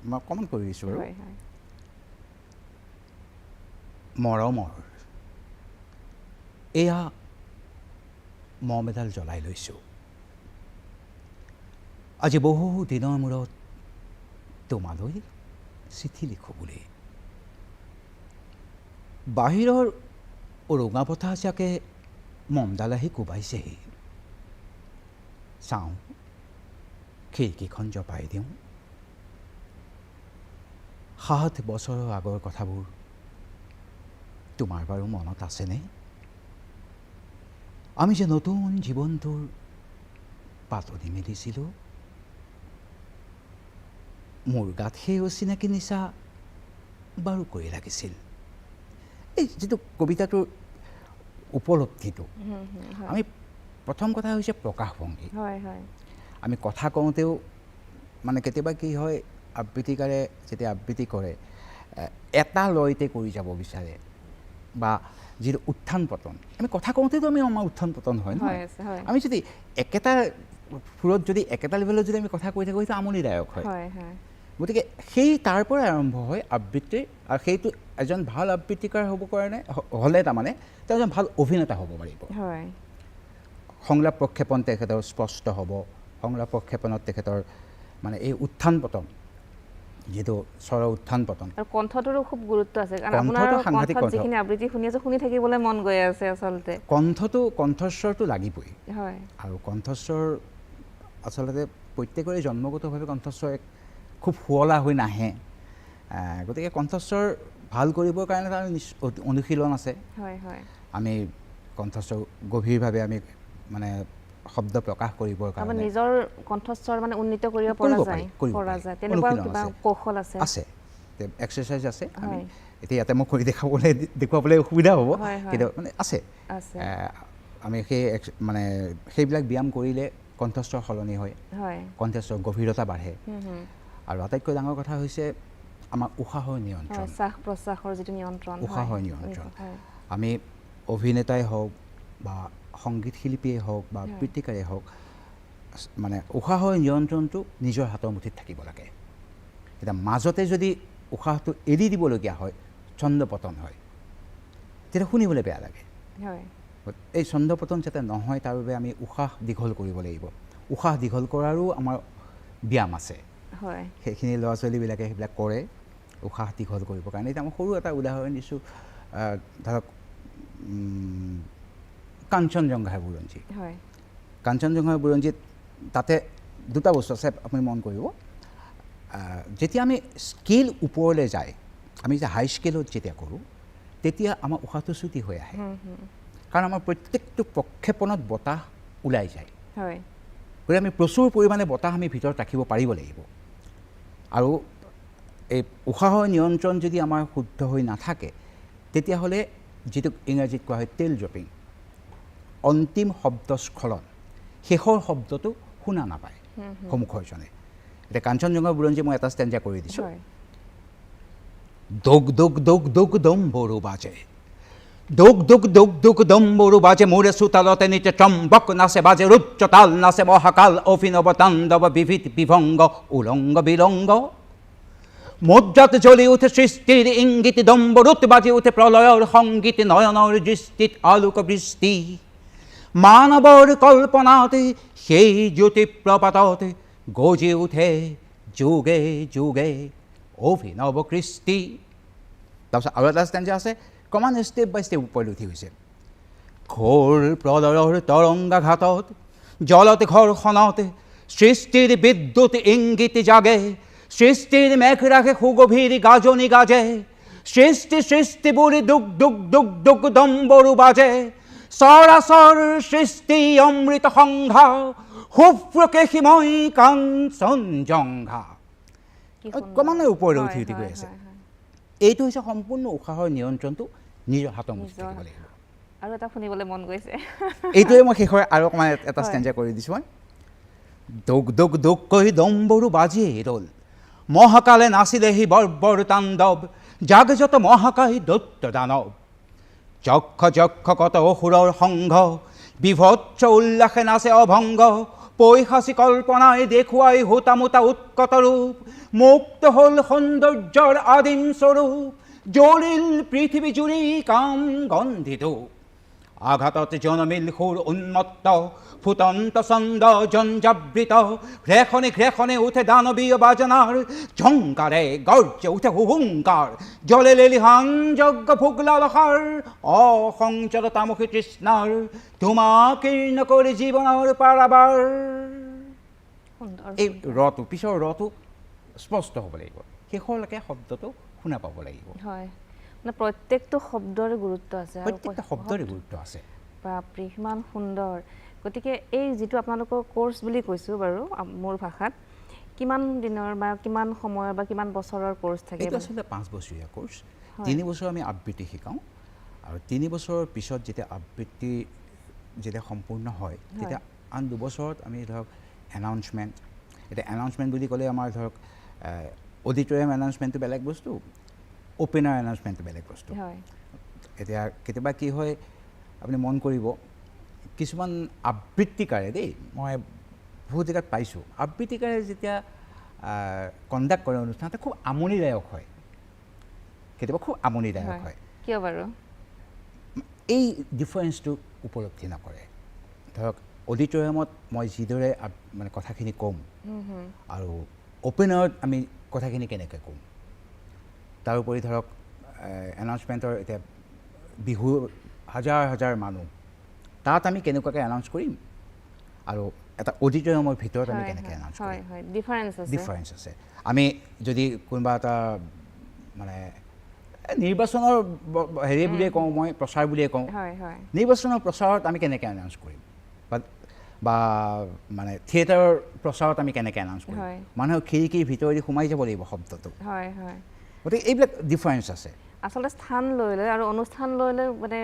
Speaker 2: মই অকণমান কৰি দিছোঁ বাৰু। মৰমৰ এয়া মম এডাল জ্বলাই লৈছোঁ, আজি বহু দিনৰ মূৰত তোমালৈ চিঠি লিখোঁ বুলি। বাহিৰৰ ৰঙা বতাহজাকে মমডাল আহি কোবাইছেহি, চাওঁ খিৰিকীখন জপাই দিওঁ। 7 বছৰৰ আগৰ কথাবোৰ তোমাৰ বাৰু মনত আছেনে? আমি যে নতুন জীৱনটোৰ পাতনি মেলিছিলোঁ, মোৰ গাত সেই অচিনাকি নিচা বাৰুকৈ লাগিছিল। এই যিটো কবিতাটোৰ উপলব্ধিটো, আমি প্ৰথম কথা হৈছে প্ৰকাশভংগী। আমি কথা কওঁতেও মানে কেতিয়াবা কি হয়, আবৃত্তিকাৰে যেতিয়া আবৃত্তি কৰে এটা লয়তে কৰি যাব বিচাৰে, বা যিটো উত্থান পতন, আমি কথা কওঁতেতো আমি আমাৰ উত্থান পতন হয় নহয়, আমি যদি একেটা সুৰত যদি একেটা লেভেলত যদি আমি কথা কৈ থাকোঁ সেইটো আমনিদায়ক হয়। গতিকে সেই তাৰ পৰাই আৰম্ভ হয় আবৃত্তি। আৰু সেইটো এজন ভাল আবৃত্তিকাৰ হ'ব কাৰণে হ'লে তাৰমানে তেওঁ এজন ভাল অভিনেতা হ'ব পাৰিব। সংলাপ প্ৰক্ষেপণ তেখেতৰ স্পষ্ট হ'ব, সংলাপ প্ৰক্ষেপণত তেখেতৰ মানে এই উত্থান পতন, যিটো স্বৰ উত্থান পতন,
Speaker 1: আৰু কণ্ঠটোৰো খুব গুৰুত্ব আছে। কাৰণ আপোনাৰ কণ্ঠত যিখিনি আবৃত্তি শুনি আছো, শুনি থাকিবলৈ মন গৈ আছে। আচলতে
Speaker 2: কণ্ঠটো, কণ্ঠস্বৰটো লাগিবই। আৰু কণ্ঠস্বৰ আচলতে প্ৰত্যেকৰে জন্মগতভাৱে কণ্ঠস্বৰ খুব শুৱলা হৈ নাহে, গতিকে কণ্ঠস্বৰ ভাল কৰিবৰ কাৰণে তাৰ অনুশীলন আছে। আমি কণ্ঠস্বৰ গভীৰভাৱে আমি মানে শব্দ প্ৰকাশ কৰিবৰ কাৰণে
Speaker 1: নিজৰ কণ্ঠস্বৰ মানে উন্নীত কৰিব পৰা যায়, তেনেকুৱা কিবা কৌশল আছে,
Speaker 2: আছে এক্সাৰচাইজ আছে। আমি এতিয়া ইয়াতে মই কৰি দেখুৱাবলৈ অসুবিধা হ'ব, কিন্তু মানে আছে। আমি সেই মানে সেইবিলাক ব্যায়াম কৰিলে কণ্ঠস্বৰ সলনি হয়, কণ্ঠস্বৰ গভীৰতা বাঢ়ে। আৰু আটাইতকৈ ডাঙৰ কথা হৈছে আমাৰ উশাহৰ নিয়ন্ত্ৰণ,
Speaker 1: শ্বাস প্ৰশ্বাসৰ যিটো নিয়ন্ত্ৰণ,
Speaker 2: উশাহৰ নিয়ন্ত্ৰণ। আমি অভিনেতাই হওক বা সংগীত শিল্পীয়ে হওক বা আবৃত্তিকাৰেই হওক, মানে উশাহৰ নিয়ন্ত্ৰণটো নিজৰ হাতৰ মুঠিত থাকিব লাগে। এতিয়া মাজতে যদি উশাহটো এৰি দিবলগীয়া হয়, ছন্দপতন হয়, তেতিয়া শুনিবলৈ বেয়া লাগে। এই ছন্দপতন যাতে নহয় তাৰ বাবে আমি উশাহ দীঘল কৰিব লাগিব। উশাহ দীঘল কৰাৰো আমাৰ ব্যায়াম আছে, সেইখিনি ল'ৰা ছোৱালীবিলাকে সেইবিলাক কৰে উশাহ দীঘল কৰিবৰ কাৰণে। এতিয়া মই সৰু এটা উদাহৰণ দিছোঁ, ধৰক কাঞ্চনজংঘাৰ বুৰঞ্জী। কাঞ্চনজংঘাৰ বুৰঞ্জীত তাতে দুটা বস্তু আছে, আপুনি মন কৰিব। যেতিয়া আমি স্কেল ওপৰলৈ যায়, আমি যে হাই স্কেলত যেতিয়া কৰোঁ তেতিয়া আমাৰ উশাহটো চুটি হৈ আহে, কাৰণ আমাৰ প্ৰত্যেকটো প্ৰক্ষেপণত বতাহ ওলাই যায়। গতিকে আমি প্ৰচুৰ পৰিমাণে বতাহ আমি ভিতৰত ৰাখিব পাৰিব লাগিব। আৰু এই উশাহৰ নিয়ন্ত্ৰণ যদি আমাৰ শুদ্ধ হৈ নাথাকে, তেতিয়াহ'লে যিটো ইংৰাজীত কোৱা হয় টেইল ড্ৰপিং, অন্তিম শব্দ স্খলন, শেষৰ শব্দটো শুনা নাপায় সন্মুখৰজনে। এতিয়া কাঞ্চনজংঘাৰ বুৰঞ্জী মই এটা ষ্টেঞ্জা কৰি দিছোঁ। দোক দোক দোক দোক দম্বৰু বাজে, দোক দোক দোক দোক দম্বৰু বাজে, মোৰে চোতালতে নিতে ত্ৰম্বক নাচে বাজে, ৰুদ্ৰ তাল নাচে মহাকাল, অভিনৱ তাণ্ডৱ বিবিধ বিভংগ উলংগ বিলংগ। মুদ্ৰাত জ্বলি উঠে সৃষ্টিৰ ইংগিত, দম্বৰুত বাজি উঠে প্ৰলয়ৰ সংগীত, নয়নৰ দৃষ্টিত আলোক বৃষ্টি, মানৱৰ কল্পনাতে সেই জ্যোতি প্ৰপাততে গজি উঠে যুগে যুগে অভিনৱ কৃষ্টি। তাৰপিছত আৰু এটা ষ্টেঞ্জা আছে, ক্ৰমান্বয়ে ষ্টেপ বাই ষ্টেপ ওপৰলৈ উঠি গৈছে। ঘোৰ প্ৰলয়ৰ তৰংগাঘাতত জলত ঘৰ্ষণত সৃষ্টিৰ বিদ্যুৎ ইংগিত জাগে, সৃষ্টিৰ মেঘ ৰাখে সুগভীৰ গাজনি গাজে, সৃষ্টি সৃষ্টি বুলি দুক দুক দুক দুক দম্বৰু বাজে, চৰাচৰ সৃষ্টি অমৃত সংঘা, শুভ্ৰকেশীময় কাঞ্চনজংঘা। ক্ৰমান্বয়ে ওপৰলৈ উঠি উঠি গৈ আছে। এইটো হৈছে সম্পূৰ্ণ উশাহৰ নিয়ন্ত্ৰণটো নিজৰ হাতৰ মুঠিত থাকিব লাগিব।
Speaker 1: আৰু এটা শুনিবলৈ মন গৈছে।
Speaker 2: এইটোৱে মই শেষৰ আৰু অকণমান এটা ষ্টেঞ্জা কৰি দিছোঁ মই। দোক দোক দোক কৈ দম্বৰু বাজি ৰ'ল, মহাকালে নাচিলেহি বৰ্বৰ তাণ্ডৱ, জাগ যত মহাকাই দৈত্য দানৱ, যক্ষ যক্ষ কত অসুৰৰ সংঘ, বিভৎস উল্লাসে নাচে অভংগ, পৈশাচী কল্পনাই দেখুৱাই হোতামোতা উৎকট ৰূপ, মুক্ত হ'ল সৌন্দৰ্যৰ আদিম স্বৰূপ, জ্বলিল পৃথিৱী জুৰি কাম গন্ধিত, আঘাতত জনমিল সুৰ উন্মত্ত, ফুটন্ত ছন্দ জঞ্জাবৃত, ঘ্ৰেখনে ঘ্ৰেখনে উঠে দানৱীয় বাজনাৰ, ঝংকাৰে গৰ্জে উঠে হুহুংকাৰ, জলে লেলিহান যজ্ঞ ভোগলালসাৰ, অসংযত তামসী তৃষ্ণাৰ, তোমাকীৰ্ণ কৰি জীৱনৰ পাৰাবাৰ। এই ৰটো, পিছৰ ৰটো স্পষ্ট হ'ব লাগিব, শেষলৈকে শব্দটো শুনা পাব লাগিব।
Speaker 1: হয়, মানে প্ৰত্যেকটো শব্দৰে গুৰুত্ব আছে,
Speaker 2: প্ৰত্যেকটো শব্দৰে গুৰুত্ব আছে।
Speaker 1: বাপৰে, ইমান সুন্দৰ। গতিকে এই যিটো আপোনালোকৰ কোৰ্চ বুলি কৈছোঁ বাৰু মোৰ ভাষাত, কিমান দিনৰ বা কিমান সময়ৰ বা কিমান বছৰৰ কোৰ্চ থাকে?
Speaker 2: এইটো আচলতে 5 বছৰীয়া কোৰ্চ। 3 বছৰ আমি আবৃত্তি শিকাওঁ, আৰু 3 বছৰৰ পিছত যেতিয়া আবৃত্তি যেতিয়া সম্পূৰ্ণ হয়, তেতিয়া আন 2 বছৰত আমি ধৰক এনাউন্সমেণ্ট, এতিয়া এনাউন্সমেণ্ট বুলি ক'লে আমাৰ ধৰক অডিটৰিয়াম এনাউন্সমেণ্টটো বেলেগ বস্তু, অ'পেনাৰ এনাউন্সমেণ্টটো বেলেগ বস্তু। এতিয়া কেতিয়াবা কি হয়, আপুনি মন কৰিব, কিছুমান আবৃত্তিকাৰে দেই, মই বহুত জেগাত পাইছোঁ, আবৃত্তিকাৰে যেতিয়া কণ্ডাক্ট কৰে অনুষ্ঠান, খুব আমনিদায়ক হয়, কেতিয়াবা খুব আমনিদায়ক হয়।
Speaker 1: কিয় বাৰু?
Speaker 2: এই ডিফাৰেঞ্চটো উপলব্ধি নকৰে। ধৰক অডিটৰিয়ামত মই যিদৰে মানে কথাখিনি ক'ম আৰু অ'পেনাৰত আমি কথাখিনি কেনেকৈ ক'ম, তাৰোপৰি ধৰক এনাউন্সমেণ্টৰ এতিয়া বিহু হাজাৰ হাজাৰ মানুহ, তাত আমি কেনেকুৱাকৈ এনাউন্স কৰিম আৰু এটা অডিটৰিয়ামৰ ভিতৰত আমি কেনেকৈ এনাউন্স কৰিম, ডিফাৰেঞ্চ আছে। আমি যদি কোনোবা এটা মানে নিৰ্বাচনৰ হেৰি বুলিয়ে কওঁ, মই প্ৰচাৰ বুলিয়ে কওঁ, নিৰ্বাচনৰ প্ৰচাৰত আমি কেনেকৈ এনাউন্স কৰিম, বা মানে থিয়েটাৰৰ প্ৰচাৰত আমি কেনেকৈ এনাউন্স কৰিম, মানুহৰ খিৰিকীৰ ভিতৰেদি সোমাই যাব লাগিব শব্দটো। গতিকে এইবিলাক ডিফাৰেঞ্চ আছে।
Speaker 1: আচলতে স্থান লৈ লৈ আৰু অনুষ্ঠান লৈ লৈ মানে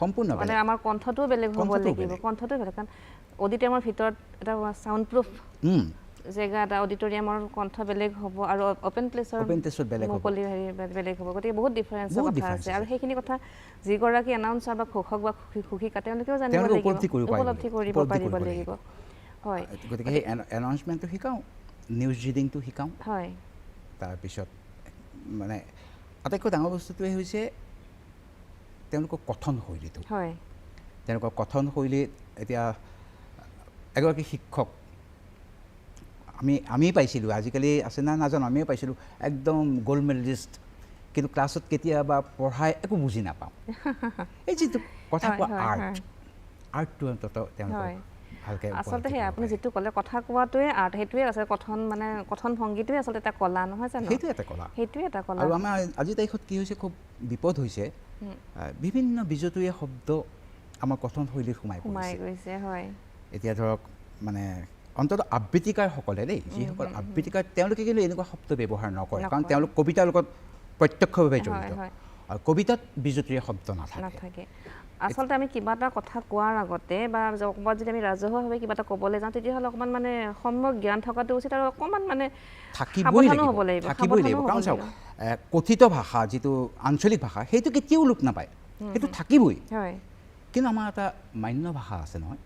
Speaker 2: সম্পূৰ্ণ
Speaker 1: মানে আমাৰ কণ্ঠটোও বেলেগ হ'ব লাগিব, কণ্ঠটোও বেলেগ। কাৰণ অডিটৰিয়ামৰ ভিতৰত এটা চাউণ্ড প্ৰুফ জেগা এটা, অডিটৰিয়ামৰ কণ্ঠ বেলেগ হ'ব আৰু অ'পেন প্লেচৰ
Speaker 2: বেলেগ হ'ব,
Speaker 1: মুকলি হেৰি বেলেগ হ'ব। গতিকে বহুত ডিফাৰেঞ্চৰ কথা আছে, আৰু সেইখিনি কথা যিগৰাকী এনাউন্সাৰ বা ঘোষক বা ঘোষিকা তেওঁলোকেও জানিব লাগিব, উপলব্ধি কৰিব পাৰিব লাগিব। হয়,
Speaker 2: গতিকে সেই এনাউন্সমেণ্টটো শিকাওঁ, নিউজ ৰিডিংটো শিকাওঁ।
Speaker 1: হয়,
Speaker 2: তাৰপিছত মানে আটাইতকৈ ডাঙৰ বস্তুটোৱে হৈছে তেওঁলোকৰ কথন শৈলীটো।
Speaker 1: হয়,
Speaker 2: তেওঁলোকৰ কথন শৈলী এতিয়া এগৰাকী শিক্ষক আমি পাইছিলোঁ, আজিকালি আছে না নাজানো, আমিও পাইছিলোঁ একদম গ'ল্ড মেডেলিষ্ট, কিন্তু ক্লাছত কেতিয়াবা পঢ়াই একো বুজি নাপাওঁ। এই যিটো কথা কোৱা আৰ্ট, আৰ্টটো অন্ততঃ তেওঁলোকৰ ভালকৈ।
Speaker 1: আচলতে সেই আপুনি যিটো ক'লে কথা কোৱাটোৱে আৰ্ট, সেইটোৱে আছে কথন, মানে কথন ভংগীটোৱে আচলতে এটা কলা নহয় জানো?
Speaker 2: সেইটোৱে এটা কলা,
Speaker 1: সেইটোৱে এটা কলা।
Speaker 2: আৰু আমাৰ আজিৰ তাৰিখত কি হৈছে, খুব বিপদ হৈছে, বিভিন্ন বিজতৰীয়া শব্দ আমাৰ কথন শৈলীত সোমাই
Speaker 1: গৈছে। হয়,
Speaker 2: এতিয়া ধৰক মানে অন্ততঃ আবৃত্তিকাৰসকলে দেই, যিসকল আবৃত্তিকাৰ তেওঁলোকে কিন্তু এনেকুৱা শব্দ ব্যৱহাৰ নকৰে, কাৰণ তেওঁলোক কবিতাৰ লগত প্ৰত্যক্ষভাৱে জড়িত আৰু কবিতাত বিজতৰীয়া শব্দ নাথাকে।
Speaker 1: আচলতে আমি কিবা এটা কথা কোৱাৰ আগতে বা ক'ৰবাত যদি আমি ৰাজহুৱাভাৱে কিবা এটা ক'বলৈ যাওঁ, তেতিয়াহ'লে অকণমান মানে সম্যক জ্ঞান থকাটো উচিত আৰু অকণমান মানে
Speaker 2: থাকিবই লাগিব, থাকিবই লাগিব। কাৰণ চাওক, কথিত ভাষা যিটো আঞ্চলিক ভাষা, সেইটো কেতিয়াও লোপ নাপায়, সেইটো থাকিবই। কিন্তু আমাৰ এটা মান্য ভাষা আছে নহয়,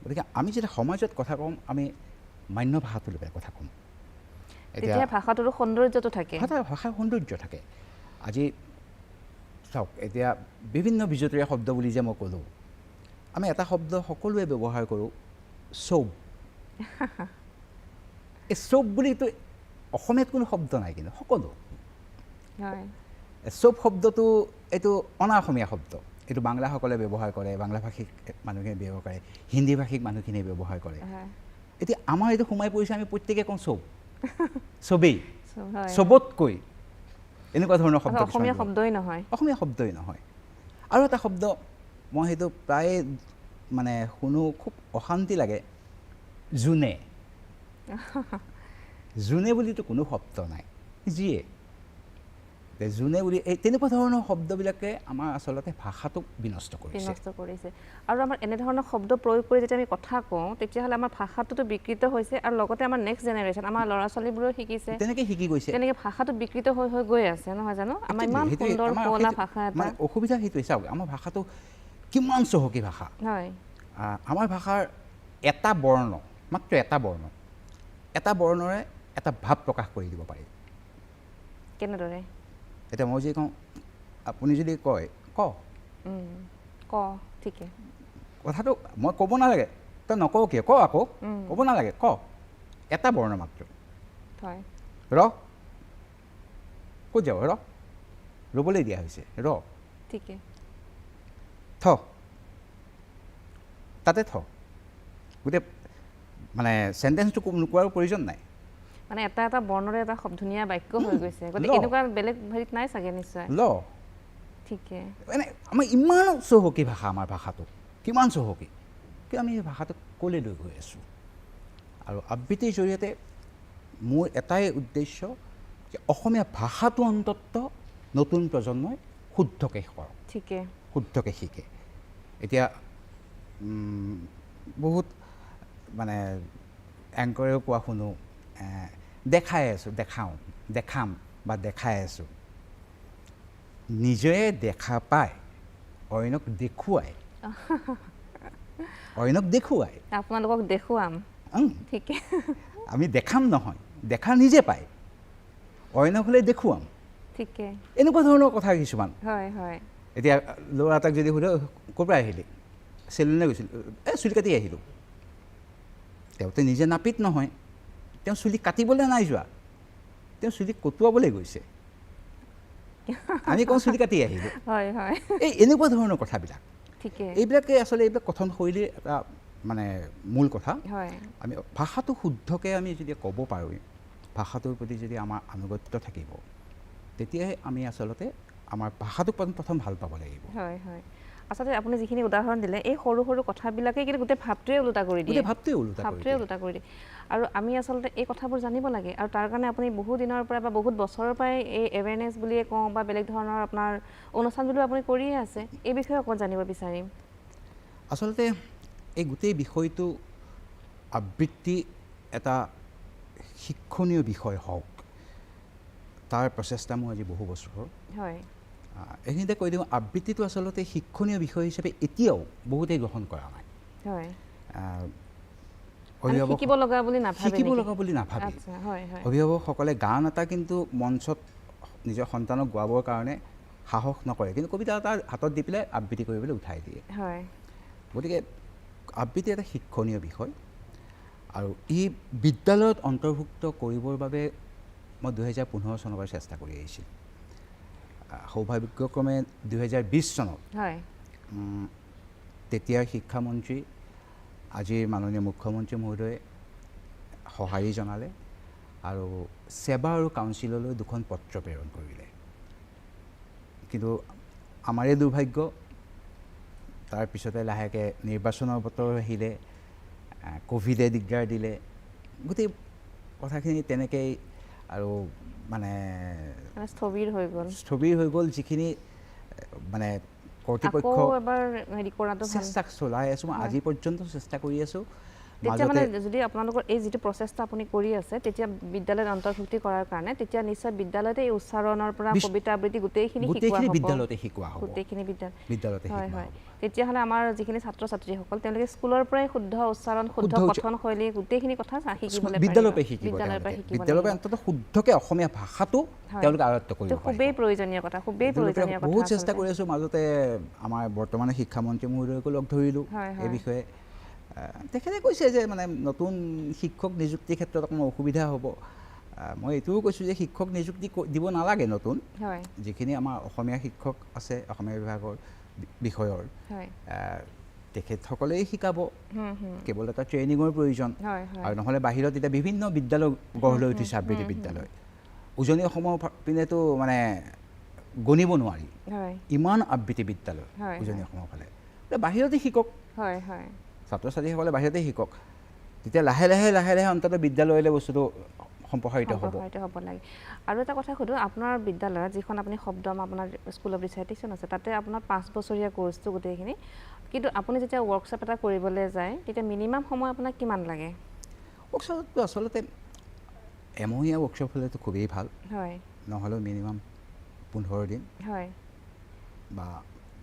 Speaker 2: গতিকে আমি যেতিয়া সমাজত কথা ক'ম, আমি মান্য ভাষাটো লৈ পেলাই কথা ক'ম,
Speaker 1: তেতিয়া ভাষাটোৰো সৌন্দৰ্যটো থাকে,
Speaker 2: ভাষাৰ সৌন্দৰ্য থাকে। আজি চাওক, এতিয়া বিভিন্ন বিজতৰীয়া শব্দ বুলি যে মই ক'লোঁ, আমি এটা শব্দ সকলোৱে ব্যৱহাৰ কৰোঁ, চব। এই চব বুলিতো অসমীয়াত কোনো শব্দ নাই, কিন্তু সকলো চব শব্দটো এইটো অনা অসমীয়া শব্দ, এইটো বাংলাসকলে ব্যৱহাৰ কৰে, বাংলা ভাষিক মানুহখিনিয়ে ব্যৱহাৰ কৰে, হিন্দী ভাষিক মানুহখিনিয়ে ব্যৱহাৰ কৰে। এতিয়া আমাৰ এইটো সোমাই পৰিছে, আমি প্ৰত্যেকে কওঁ চব, চবেই, চবতকৈ, এনেকুৱা ধৰণৰ শব্দ
Speaker 1: অসমীয়া শব্দই নহয়,
Speaker 2: অসমীয়া শব্দই নহয়। আৰু এটা শব্দ মই সেইটো প্ৰায়ে মানে শুনো, খুব অশান্তি লাগে, জোনে। জোনে বুলিতো কোনো শব্দ নাই, যিয়ে যোনে বুলি এই তেনেকুৱা ধৰণৰ শব্দবিলাকে আমাৰ আচলতে ভাষাটোক বিনষ্ট কৰিছে।
Speaker 1: আৰু আমাৰ এনেধৰণৰ শব্দ প্ৰয়োগ কৰি যেতিয়া আমি কথা কওঁ তেতিয়াহ'লে আমাৰ ভাষাটোতো বিকৃত হৈছে, আৰু লগতে আমাৰ নেক্সট জেনেৰেশ্যন, আমাৰ ল'ৰা ছোৱালীবোৰেও শিকিছে,
Speaker 2: তেনেকৈ শিকি গৈছে,
Speaker 1: তেনেকৈ ভাষাটো বিকৃত হৈ হৈ গৈ আছে, নহয় জানো? আমাৰ ইমান সুন্দৰ শুৱলা ভাষা এটা,
Speaker 2: মানে অসুবিধা সেইটোৱে। চাওক, আমাৰ ভাষাটো কিমান চহকী ভাষা।
Speaker 1: হয়,
Speaker 2: আমাৰ ভাষাৰ এটা বৰ্ণ, মাত্ৰ এটা বৰ্ণ, এটা বৰ্ণৰে এটা ভাৱ প্ৰকাশ কৰি দিব পাৰি।
Speaker 1: কেনেদৰে?
Speaker 2: এতিয়া মই যদি কওঁ, আপুনি যদি কয় ক,
Speaker 1: ক, ঠিকে,
Speaker 2: কথাটো মই ক'ব নালাগে, তই নকওঁ কিয়, ক আকৌ, ক'ব নালাগে, ক, এটা বৰ্ণ মাত্ৰ।
Speaker 1: হয়,
Speaker 2: ৰ, ক'ত যাব, ৰ, ৰ'বলৈ দিয়া হৈছে, ৰ,
Speaker 1: ঠিকে,
Speaker 2: থ, তাতে থ, গোটেই মানে চেণ্টেন্সটো নোকোৱাৰো প্ৰয়োজন নাই।
Speaker 1: মানে এটা এটা বৰ্ণৰে এটা ধুনীয়া বাক্য হৈ গৈছে। গতিকে এনেকুৱা বেলেগ হেৰিত নাই চাগে নিশ্চয়।
Speaker 2: ল,
Speaker 1: ঠিকে,
Speaker 2: মানে আমাৰ ইমান চহকী ভাষা, আমাৰ ভাষাটো কিমান চহকী, কিন্তু আমি এই ভাষাটোক ক'লৈ লৈ গৈ আছোঁ? আৰু আবৃত্তিৰ জৰিয়তে মোৰ এটাই উদ্দেশ্য যে অসমীয়া ভাষাটো অন্ততঃ নতুন প্ৰজন্মই শুদ্ধকৈ কৰক,
Speaker 1: ঠিকে,
Speaker 2: শুদ্ধকৈ শিকে। এতিয়া বহুত মানে এংকৰেও কোৱা শুনো, দেখাই আছোঁ, দেখাওঁ, দেখাম বা দেখাই আছোঁ, নিজে দেখা পায় অইনক দেখুৱাই, অইনক দেখুৱাই,
Speaker 1: আপোনালোকক দেখুৱাম, ঠিকে,
Speaker 2: আমি দেখাম নহয়, দেখা নিজে পায়, অইনক হ'লে দেখুৱাম,
Speaker 1: ঠিকে,
Speaker 2: এনেকুৱা ধৰণৰ কথা কিছুমান।
Speaker 1: হয় হয়।
Speaker 2: এতিয়া ল'ৰা এটাক যদি সোধে, ক'ৰ পৰা আহিলি? চেলুনলৈ গৈছিলোঁ, এই চুলি কাটি আহিলোঁ। তেওঁতো নিজে নাপিত নহয়, তেওঁ চুলি কাটিবলৈ নাই যোৱা, তেওঁ চুলি কটোৱাবলৈ গৈছে, আমি কওঁ চুলি কাটি আহিলোঁ।
Speaker 1: হয় হয়।
Speaker 2: এই এনেকুৱা ধৰণৰ কথাবিলাক,
Speaker 1: ঠিকে,
Speaker 2: এইবিলাকে আচলতে এইবিলাক কথনশৈলীৰ এটা মানে মূল কথা।
Speaker 1: হয়,
Speaker 2: আমি ভাষাটো শুদ্ধকৈ আমি যদি ক'ব পাৰোঁ, ভাষাটোৰ প্ৰতি যদি আমাৰ আনুগত্য থাকিব, তেতিয়াহে আমি আচলতে আমাৰ ভাষাটোক প্ৰথম ভাল পাব লাগিব।
Speaker 1: হয় হয়। আচলতে আপুনি যিখিনি উদাহৰণ দিলে, এই সৰু সৰু কথাবিলাকেই কিন্তু গোটেই ভাৱটোৱে ওলোটা কৰি দিয়ে,
Speaker 2: ভাৱটোৱে
Speaker 1: ওলোটা কৰি দিয়ে। আৰু আমি আচলতে এই কথাবোৰ জানিব লাগে, আৰু তাৰ কাৰণে আপুনি বহু দিনৰ পৰা বা বহুত বছৰৰ পৰাই এই এৱেৰনেছ বুলিয়ে কওঁ বা বেলেগ ধৰণৰ আপোনাৰ অনুষ্ঠান বুলিও আপুনি কৰিয়ে আছে, এই বিষয়ে অকণ জানিব বিচাৰিম।
Speaker 2: আচলতে এই গোটেই বিষয়টো আবৃত্তি এটা শিক্ষণীয় বিষয় হওক, তাৰ প্ৰচেষ্টা মোৰ আজি বহু বছৰৰ।
Speaker 1: হয়,
Speaker 2: এইখিনিতে কৈ দিওঁ, আবৃত্তিটো আচলতে শিক্ষণীয় বিষয় হিচাপে এতিয়াও বহুতেই গ্ৰহণ কৰা নাই।
Speaker 1: শিকিব লগা বুলি নাভাবে,
Speaker 2: শিকিব লগা বুলি নাভাবে। অভিভাৱকসকলে গান এটা কিন্তু মঞ্চত নিজৰ সন্তানক গোৱাবৰ কাৰণে সাহস নকৰে, কিন্তু কবিতা এটা হাতত দি পেলাই আবৃত্তি কৰিবলৈ উঠাই দিয়ে। গতিকে আবৃত্তি এটা শিক্ষণীয় বিষয়, আৰু ই বিদ্যালয়ত অন্তৰ্ভুক্ত কৰিবৰ বাবে মই 2015 চনৰ পৰা চেষ্টা কৰি আহিছিলোঁ। সৌভাগ্যক্ৰমে 2020 চনত তেতিয়াৰ শিক্ষামন্ত্ৰী, আজিৰ মাননীয় মুখ্যমন্ত্ৰী মহোদয়ে সঁহাৰি জনালে আৰু ছেবা আৰু কাউন্সিললৈ দুখন পত্ৰ প্ৰেৰণ কৰিলে। কিন্তু আমাৰে দুৰ্ভাগ্য, তাৰপিছতে লাহেকৈ নিৰ্বাচনৰ বতৰ আহিলে, ক'ভিডে দিগদাৰ দিলে, গোটেই কথাখিনি তেনেকেই আৰু মানে
Speaker 1: স্থবিৰ হৈ গ'ল,
Speaker 2: স্থবিৰ হৈ গ'ল। যিখিনি মানে কৰ্তৃপক্ষ চেষ্টা চলাই আছোঁ, মই আজি পৰ্যন্ত চেষ্টা কৰি আছোঁ।
Speaker 1: তেতিয়া মানে যদি আপোনালোকৰ এই যিটো প্ৰচেষ্টা আপুনি কৰি আছে, তেতিয়া বিদ্যালয়ত অন্তৰ্ভুক্তি কৰাৰ কাৰণে, তেতিয়া নিশ্চয় বিদ্যালয়তে এই উচ্চাৰণৰ পৰা কবিতা আবৃত্তি গোটেইখিনি শিকোৱা হ'ব,
Speaker 2: বিদ্যালয়তে শিকোৱা হ'ব,
Speaker 1: গোটেইখিনি
Speaker 2: বিদ্যালয়তে।
Speaker 1: হয় হয়। তেতিয়াহ'লে আমাৰ যিখিনি ছাত্ৰ ছাত্ৰীসকল, তেওঁলোকে স্কুলৰ পৰাই শুদ্ধ উচ্চাৰণ, শুদ্ধ কথনশৈলী গোটেইখিনি কথা শিকিবলৈ
Speaker 2: বিদ্যালয়ৰ পৰাই শিকিব, বিদ্যালয়ৰ পৰা অন্ততঃ শুদ্ধকৈ অসমীয়া ভাষাটো তেওঁলোকে আয়ত্ব কৰিব।
Speaker 1: খুবেই প্ৰয়োজনীয় কথা, খুবেই প্ৰয়োজনীয় কথা।
Speaker 2: বহুত চেষ্টা কৰি আছোঁ। মাজতে আমাৰ বৰ্তমানৰ শিক্ষামন্ত্ৰী মহোদয়কো লগ ধৰিলোঁ এই বিষয়ে। তেখেতে কৈছে যে মানে নতুন শিক্ষক নিযুক্তিৰ ক্ষেত্ৰত অকণমান অসুবিধা হ'ব। মই এইটোও কৈছোঁ যে শিক্ষক নিযুক্তি দিব নালাগে নতুন, যিখিনি আমাৰ অসমীয়া শিক্ষক আছে, অসমীয়া বিভাগৰ বিষয়ৰ, তেখেতসকলেই শিকাব, কেৱল এটা ট্ৰেইনিঙৰ প্ৰয়োজন। আৰু নহ'লে বাহিৰত এতিয়া বিভিন্ন বিদ্যালয় গঢ় লৈ উঠিছে, আবৃত্তি বিদ্যালয়। উজনি অসমৰ পিনেতো মানে গণিব নোৱাৰি, ইমান আবৃত্তি বিদ্যালয় উজনি অসমৰ ফালে। বাহিৰতে শিকক, ছাত্ৰ ছাত্ৰীসকলে বাহিৰতে শিকক, তেতিয়া লাহে লাহে লাহে লাহে অন্ততঃ বিদ্যালয়লৈ বস্তুটো সম্প্ৰসাৰিত হ'ব,
Speaker 1: হ'ব লাগে। আৰু এটা কথা সোধোঁ, আপোনাৰ বিদ্যালয়ত যিখন আপুনি শব্দম আপোনাৰ স্কুল অফ ৰিচাইটেশ্যন আছে, তাতে আপোনাৰ 5 বছৰীয়া কোৰ্চটো গোটেইখিনি, কিন্তু আপুনি যেতিয়া ৱৰ্কশ্বপ এটা কৰিবলৈ যায় তেতিয়া মিনিমাম সময় আপোনাক কিমান লাগে?
Speaker 2: ৱৰ্কশ্বপটো আচলতে এমহীয়া ৱৰ্কশ্বপ হ'লেতো খুবেই ভাল,
Speaker 1: হয়,
Speaker 2: নহ'লেও মিনিমাম 15 দিন,
Speaker 1: হয়,
Speaker 2: বা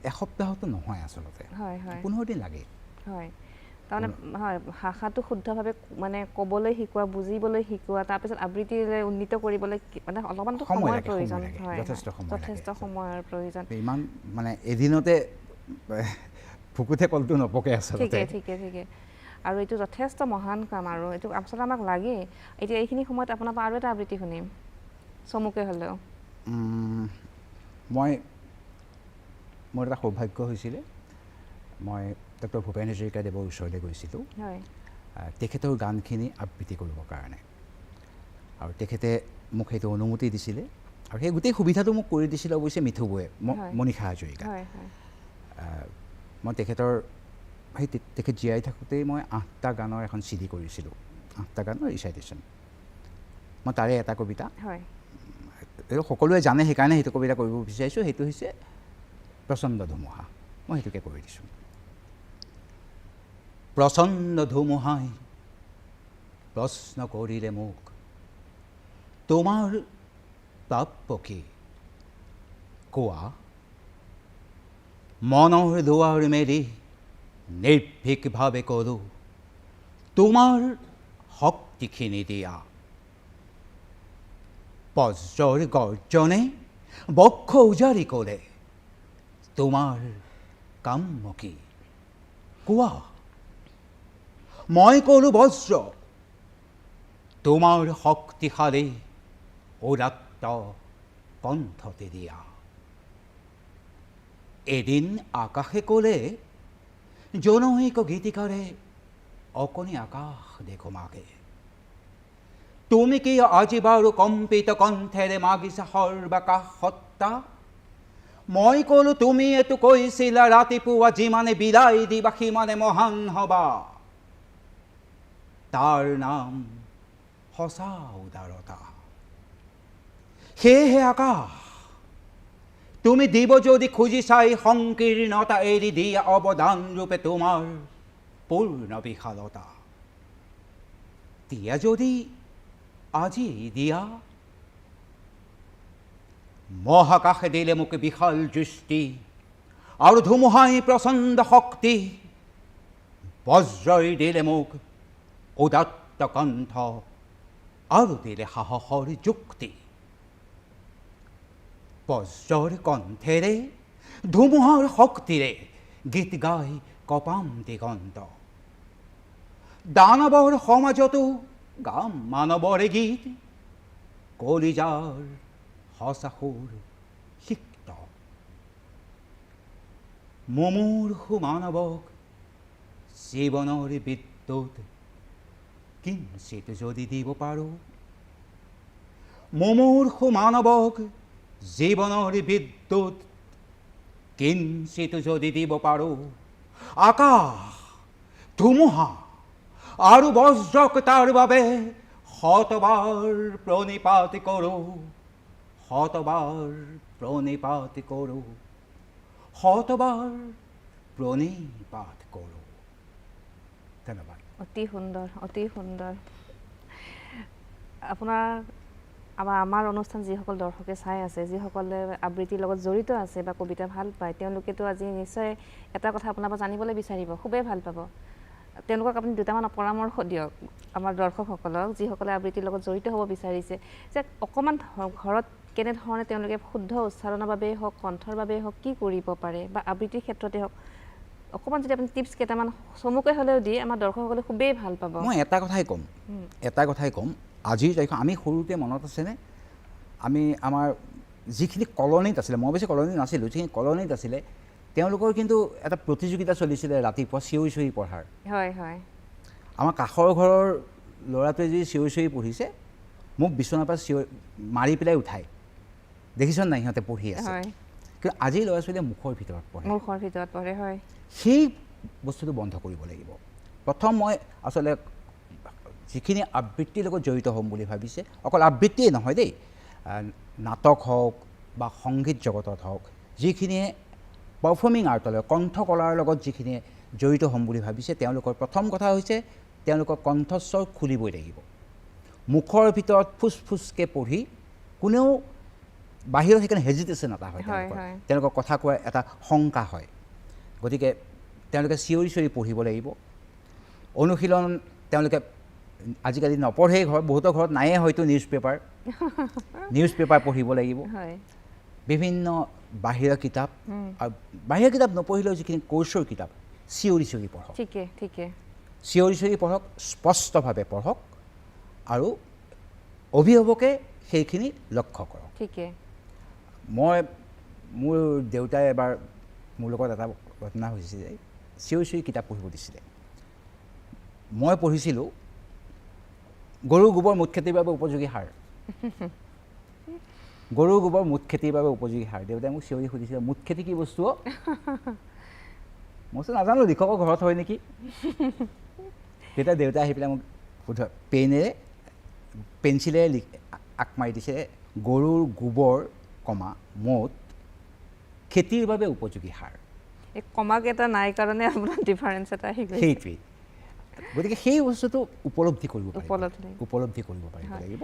Speaker 2: এসপ্তাহতো নহয় আচলতে,
Speaker 1: হয় হয়,
Speaker 2: 15 দিন লাগে।
Speaker 1: হয়, তাৰমানে হয়, ভাষাটো শুদ্ধভাৱে মানে ক'বলৈ শিকোৱা, বুজিবলৈ শিকোৱা, তাৰপিছত আবৃত্তিলৈ উন্নীত কৰিবলৈ মানে অলপমানতো সময়ৰ প্ৰয়োজন, হয়, যথেষ্ট সময়ৰ প্ৰয়োজন।
Speaker 2: ইমান মানে এদিনতে ভুকুতে কলটো নপকে আচলতে।
Speaker 1: ঠিকে ঠিকে ঠিকে, আৰু এইটো যথেষ্ট মহান কাম আৰু এইটো আচলতে আমাক লাগেই। এতিয়া এইখিনি সময়ত আপোনাৰ পৰা আৰু এটা আবৃত্তি শুনিম, চমুকে হ'লেও।
Speaker 2: মই মোৰ এটা সৌভাগ্য হৈছিলে, মই ডক্টৰ ভূপেন হাজৰিকাদেৱৰ ওচৰলৈ গৈছিলোঁ তেখেতৰ গানখিনি আবৃত্তি কৰিবৰ কাৰণে, আৰু তেখেতে মোক সেইটো অনুমতি দিছিলে, আৰু সেই গোটেই সুবিধাটো মোক কৰি দিছিলে অৱশ্যে মিথু বৌয়ে, মনীষা হাজৰিকা। মই তেখেতৰ সেই তেখেত জীয়াই থাকোঁতেই মই 8টা গানৰ এখন চি ডি কৰিছিলোঁ, 8টা গানৰ ৰিচাইটেশ্যন। মই তাৰে এটা কবিতা, এইটো সকলোৱে জানে সেইকাৰণে সেইটো কবিতা কৰিব বিচাৰিছোঁ, সেইটো হৈছে প্ৰচণ্ড ধুমুহা। মই সেইটোকে কৰি দিছোঁ। প্ৰচণ্ড ধুমুহাই প্ৰশ্ন কৰিলে মোক, তোমাৰ প্ৰাপ্য কি কোৱা? মনৰ দুৱাৰ মেলি নিৰ্ভীকভাৱে ক'লোঁ, তোমাৰ শক্তিখিনি দিয়া। বজ্ৰৰ গৰ্জনে বক্ষ উজাৰি ক'লে, তোমাৰ কাম্য কি কোৱা? মই ক'লোঁ বজ্ৰ, তোমাৰ শক্তিশালী উদাত্ত কণ্ঠতে দিয়া। এদিন আকাশে ক'লে, জনৈক গীতিকাৰে অকণি আকাশ দেখো মাগে, তুমি কি আজি বাৰু কম্পিত কণ্ঠেৰে মাগিছা সৰ্বাকাশ সত্তা? মই ক'লো তুমি এইটো কৈছিলা ৰাতিপুৱা, যিমানে বিলাই দিবা সিমানে মহান হবা, তাৰ নাম সঁচা উদাৰতা। সেয়েহে আকাশ, তুমি দিব যদি খুজিছাই সংকীৰ্ণতা এৰি দিয়া অৱদান ৰূপে তোমাৰ পূৰ্ণ বিশালতা। দিয়া যদি আজি দিয়া। মহাকাশে দিলে মোক বিশাল দৃষ্টি আৰু ধুমুহাই প্ৰচণ্ড শক্তি, বজ্ৰই দিলে মোক উদাত্ত কণ্ঠ আৰু দিলে সাহসৰ যুক্তি। বজ্ৰৰ কণ্ঠেৰে ধুমুহাৰ শক্তিৰে গীত গাই কপাম দিগন্ত, দানৱৰ সমাজতো গাম মানৱৰে গীত, কলিজাৰ সঁচা সুৰ সিক্ত। মুমূৰ্ষু মানৱক জীৱনৰ বিদ্যুৎ কিঞ্চিত যদি দিব পাৰোঁ, মুমূৰ্ষু মানৱক জীৱনৰ বিদ্যুৎ কিঞ্চিত যদি দিব পাৰোঁ, আকাশ ধুমুহা আৰু বজ্ৰক তাৰ বাবে শতবাৰ প্ৰণিপাত কৰোঁ, শতবাৰ প্ৰণিপাত কৰোঁ, শতবাৰ প্ৰণিপাত কৰোঁ। ধন্যবাদ।
Speaker 1: অতি সুন্দৰ, অতি সুন্দৰ। আপোনাৰ আমাৰ অনুষ্ঠান যিসকল দৰ্শকে চাই আছে, যিসকলে আবৃত্তিৰ লগত জড়িত আছে বা কবিতা ভাল পায়, তেওঁলোকেতো আজি নিশ্চয় এটা কথা আপোনাৰ পৰা জানিবলৈ বিচাৰিব, খুবেই ভাল পাব। তেওঁলোকক আপুনি দুটামান পৰামৰ্শ দিয়ক আমাৰ দৰ্শকসকলক, যিসকলে আবৃত্তিৰ লগত জড়িত হ'ব বিচাৰিছে, যে অকণমান ঘৰত কেনেধৰণে তেওঁলোকে শুদ্ধ উচ্চাৰণৰ বাবেই হওক, কণ্ঠৰ বাবেই হওক কি কৰিব পাৰে, বা আবৃত্তিৰ ক্ষেত্ৰতে হওক অকণমান যদি আপুনি টিপছ কেইটামান চমুকৈ হ'লেও দিয়ে, আমাৰ দৰ্শকসকলে খুবেই ভাল পাব।
Speaker 2: মই এটা কথাই ক'ম, আজিৰ তাৰিখত আমি সৰুতে মনত আছেনে, আমি আমাৰ যিখিনি কলনীত আছিলে, মই বেছি কলনীত নাছিলোঁ, যিখিনি কলনীত আছিলে তেওঁলোকৰ কিন্তু এটা প্ৰতিযোগিতা চলিছিলে ৰাতিপুৱা চিঞৰি চিঞৰি পঢ়াৰ।
Speaker 1: হয় হয়।
Speaker 2: আমাৰ কাষৰ ঘৰৰ ল'ৰাটোৱে যদি চিঞৰি চিঞৰি পঢ়িছে, মোক বিচনাৰ পৰা চিঞৰি মাৰি পেলাই উঠাই, দেখিছ নাই সিহঁতে পঢ়ি আছে। কিন্তু আজিৰ ল'ৰা ছোৱালীয়ে মুখৰ ভিতৰত পঢ়ে,
Speaker 1: মুখৰ ভিতৰত পঢ়ে। হয়,
Speaker 2: সেই বস্তুটো বন্ধ কৰিব লাগিব। প্ৰথম মই আচলতে যিখিনি আবৃত্তিৰ লগত জড়িত হ'ম বুলি ভাবিছে, অকল আবৃত্তিয়ে নহয় দেই, নাটক হওক বা সংগীত জগতত হওক, যিখিনিয়ে পাৰফৰ্মিং আৰ্টৰ লগত, কণ্ঠকলাৰ লগত যিখিনিয়ে জড়িত হ'ম বুলি ভাবিছে, তেওঁলোকৰ প্ৰথম কথা হৈছে তেওঁলোকৰ কণ্ঠস্বৰ খুলিবই লাগিব। মুখৰ ভিতৰত ফুচফুচকৈ পঢ়ি কোনেও বাহিৰত সেইকাৰণে হেজিটেশ্যন এটা হয়, তেওঁলোকৰ কথা কোৱাৰ এটা শংকা হয়। গতিকে তেওঁলোকে চিঞৰি চিঞৰি পঢ়িব লাগিব। অনুশীলন তেওঁলোকে আজিকালি নপঢ়েই, ঘৰত বহুতৰ ঘৰত নায়ে হয়তো নিউজ পেপাৰ, নিউজ পেপাৰ পঢ়িব লাগিব, বিভিন্ন বাহিৰা কিতাপ, আৰু বাহিৰা কিতাপ নপঢ়িলেও যিখিনি কোৰ্চৰ কিতাপ চিঞৰি চিঞৰি পঢ়ক।
Speaker 1: ঠিকে ঠিকে,
Speaker 2: চিঞৰি চিঞৰি পঢ়ক, স্পষ্টভাৱে পঢ়ক, আৰু অভিভাৱকে সেইখিনি লক্ষ্য কৰক।
Speaker 1: ঠিকে।
Speaker 2: মই মোৰ দেউতাই এবাৰ মোৰ লগত এটা ঘটনা হৈছিলে, চিঞৰি চিঞৰি কিতাপ পঢ়িব দিছিলে। মই পঢ়িছিলোঁ গৰু গোবৰ মুঠ খেতিৰ বাবে উপযোগী সাৰ, গৰু গোবৰ মুঠ খেতিৰ বাবে উপযোগী সাৰ। দেউতাই মোক চিঞৰি সুধিছিলে মুঠ খেতি কি বস্তু? মই কৈছোঁ নাজানো, লিখকৰ ঘৰত হয় নেকি। তেতিয়া দেউতাই আহি পেলাই মোক সোধ পেনেৰে পেঞ্চিলেৰে আঁক মাৰি দিছে গৰুৰ গোবৰ কমা মুঠ খেতিৰ বাবে উপযোগী সাৰ।
Speaker 1: এই কমাকেইটা নাই কাৰণে আপোনাৰ ডিফাৰেঞ্চ এটা আহি গৈছে।
Speaker 2: সেইটোৱেই। গতিকে সেই বস্তুটো উপলব্ধি কৰিব পাৰিব, উপলব্ধি কৰিব পাৰিব লাগিব।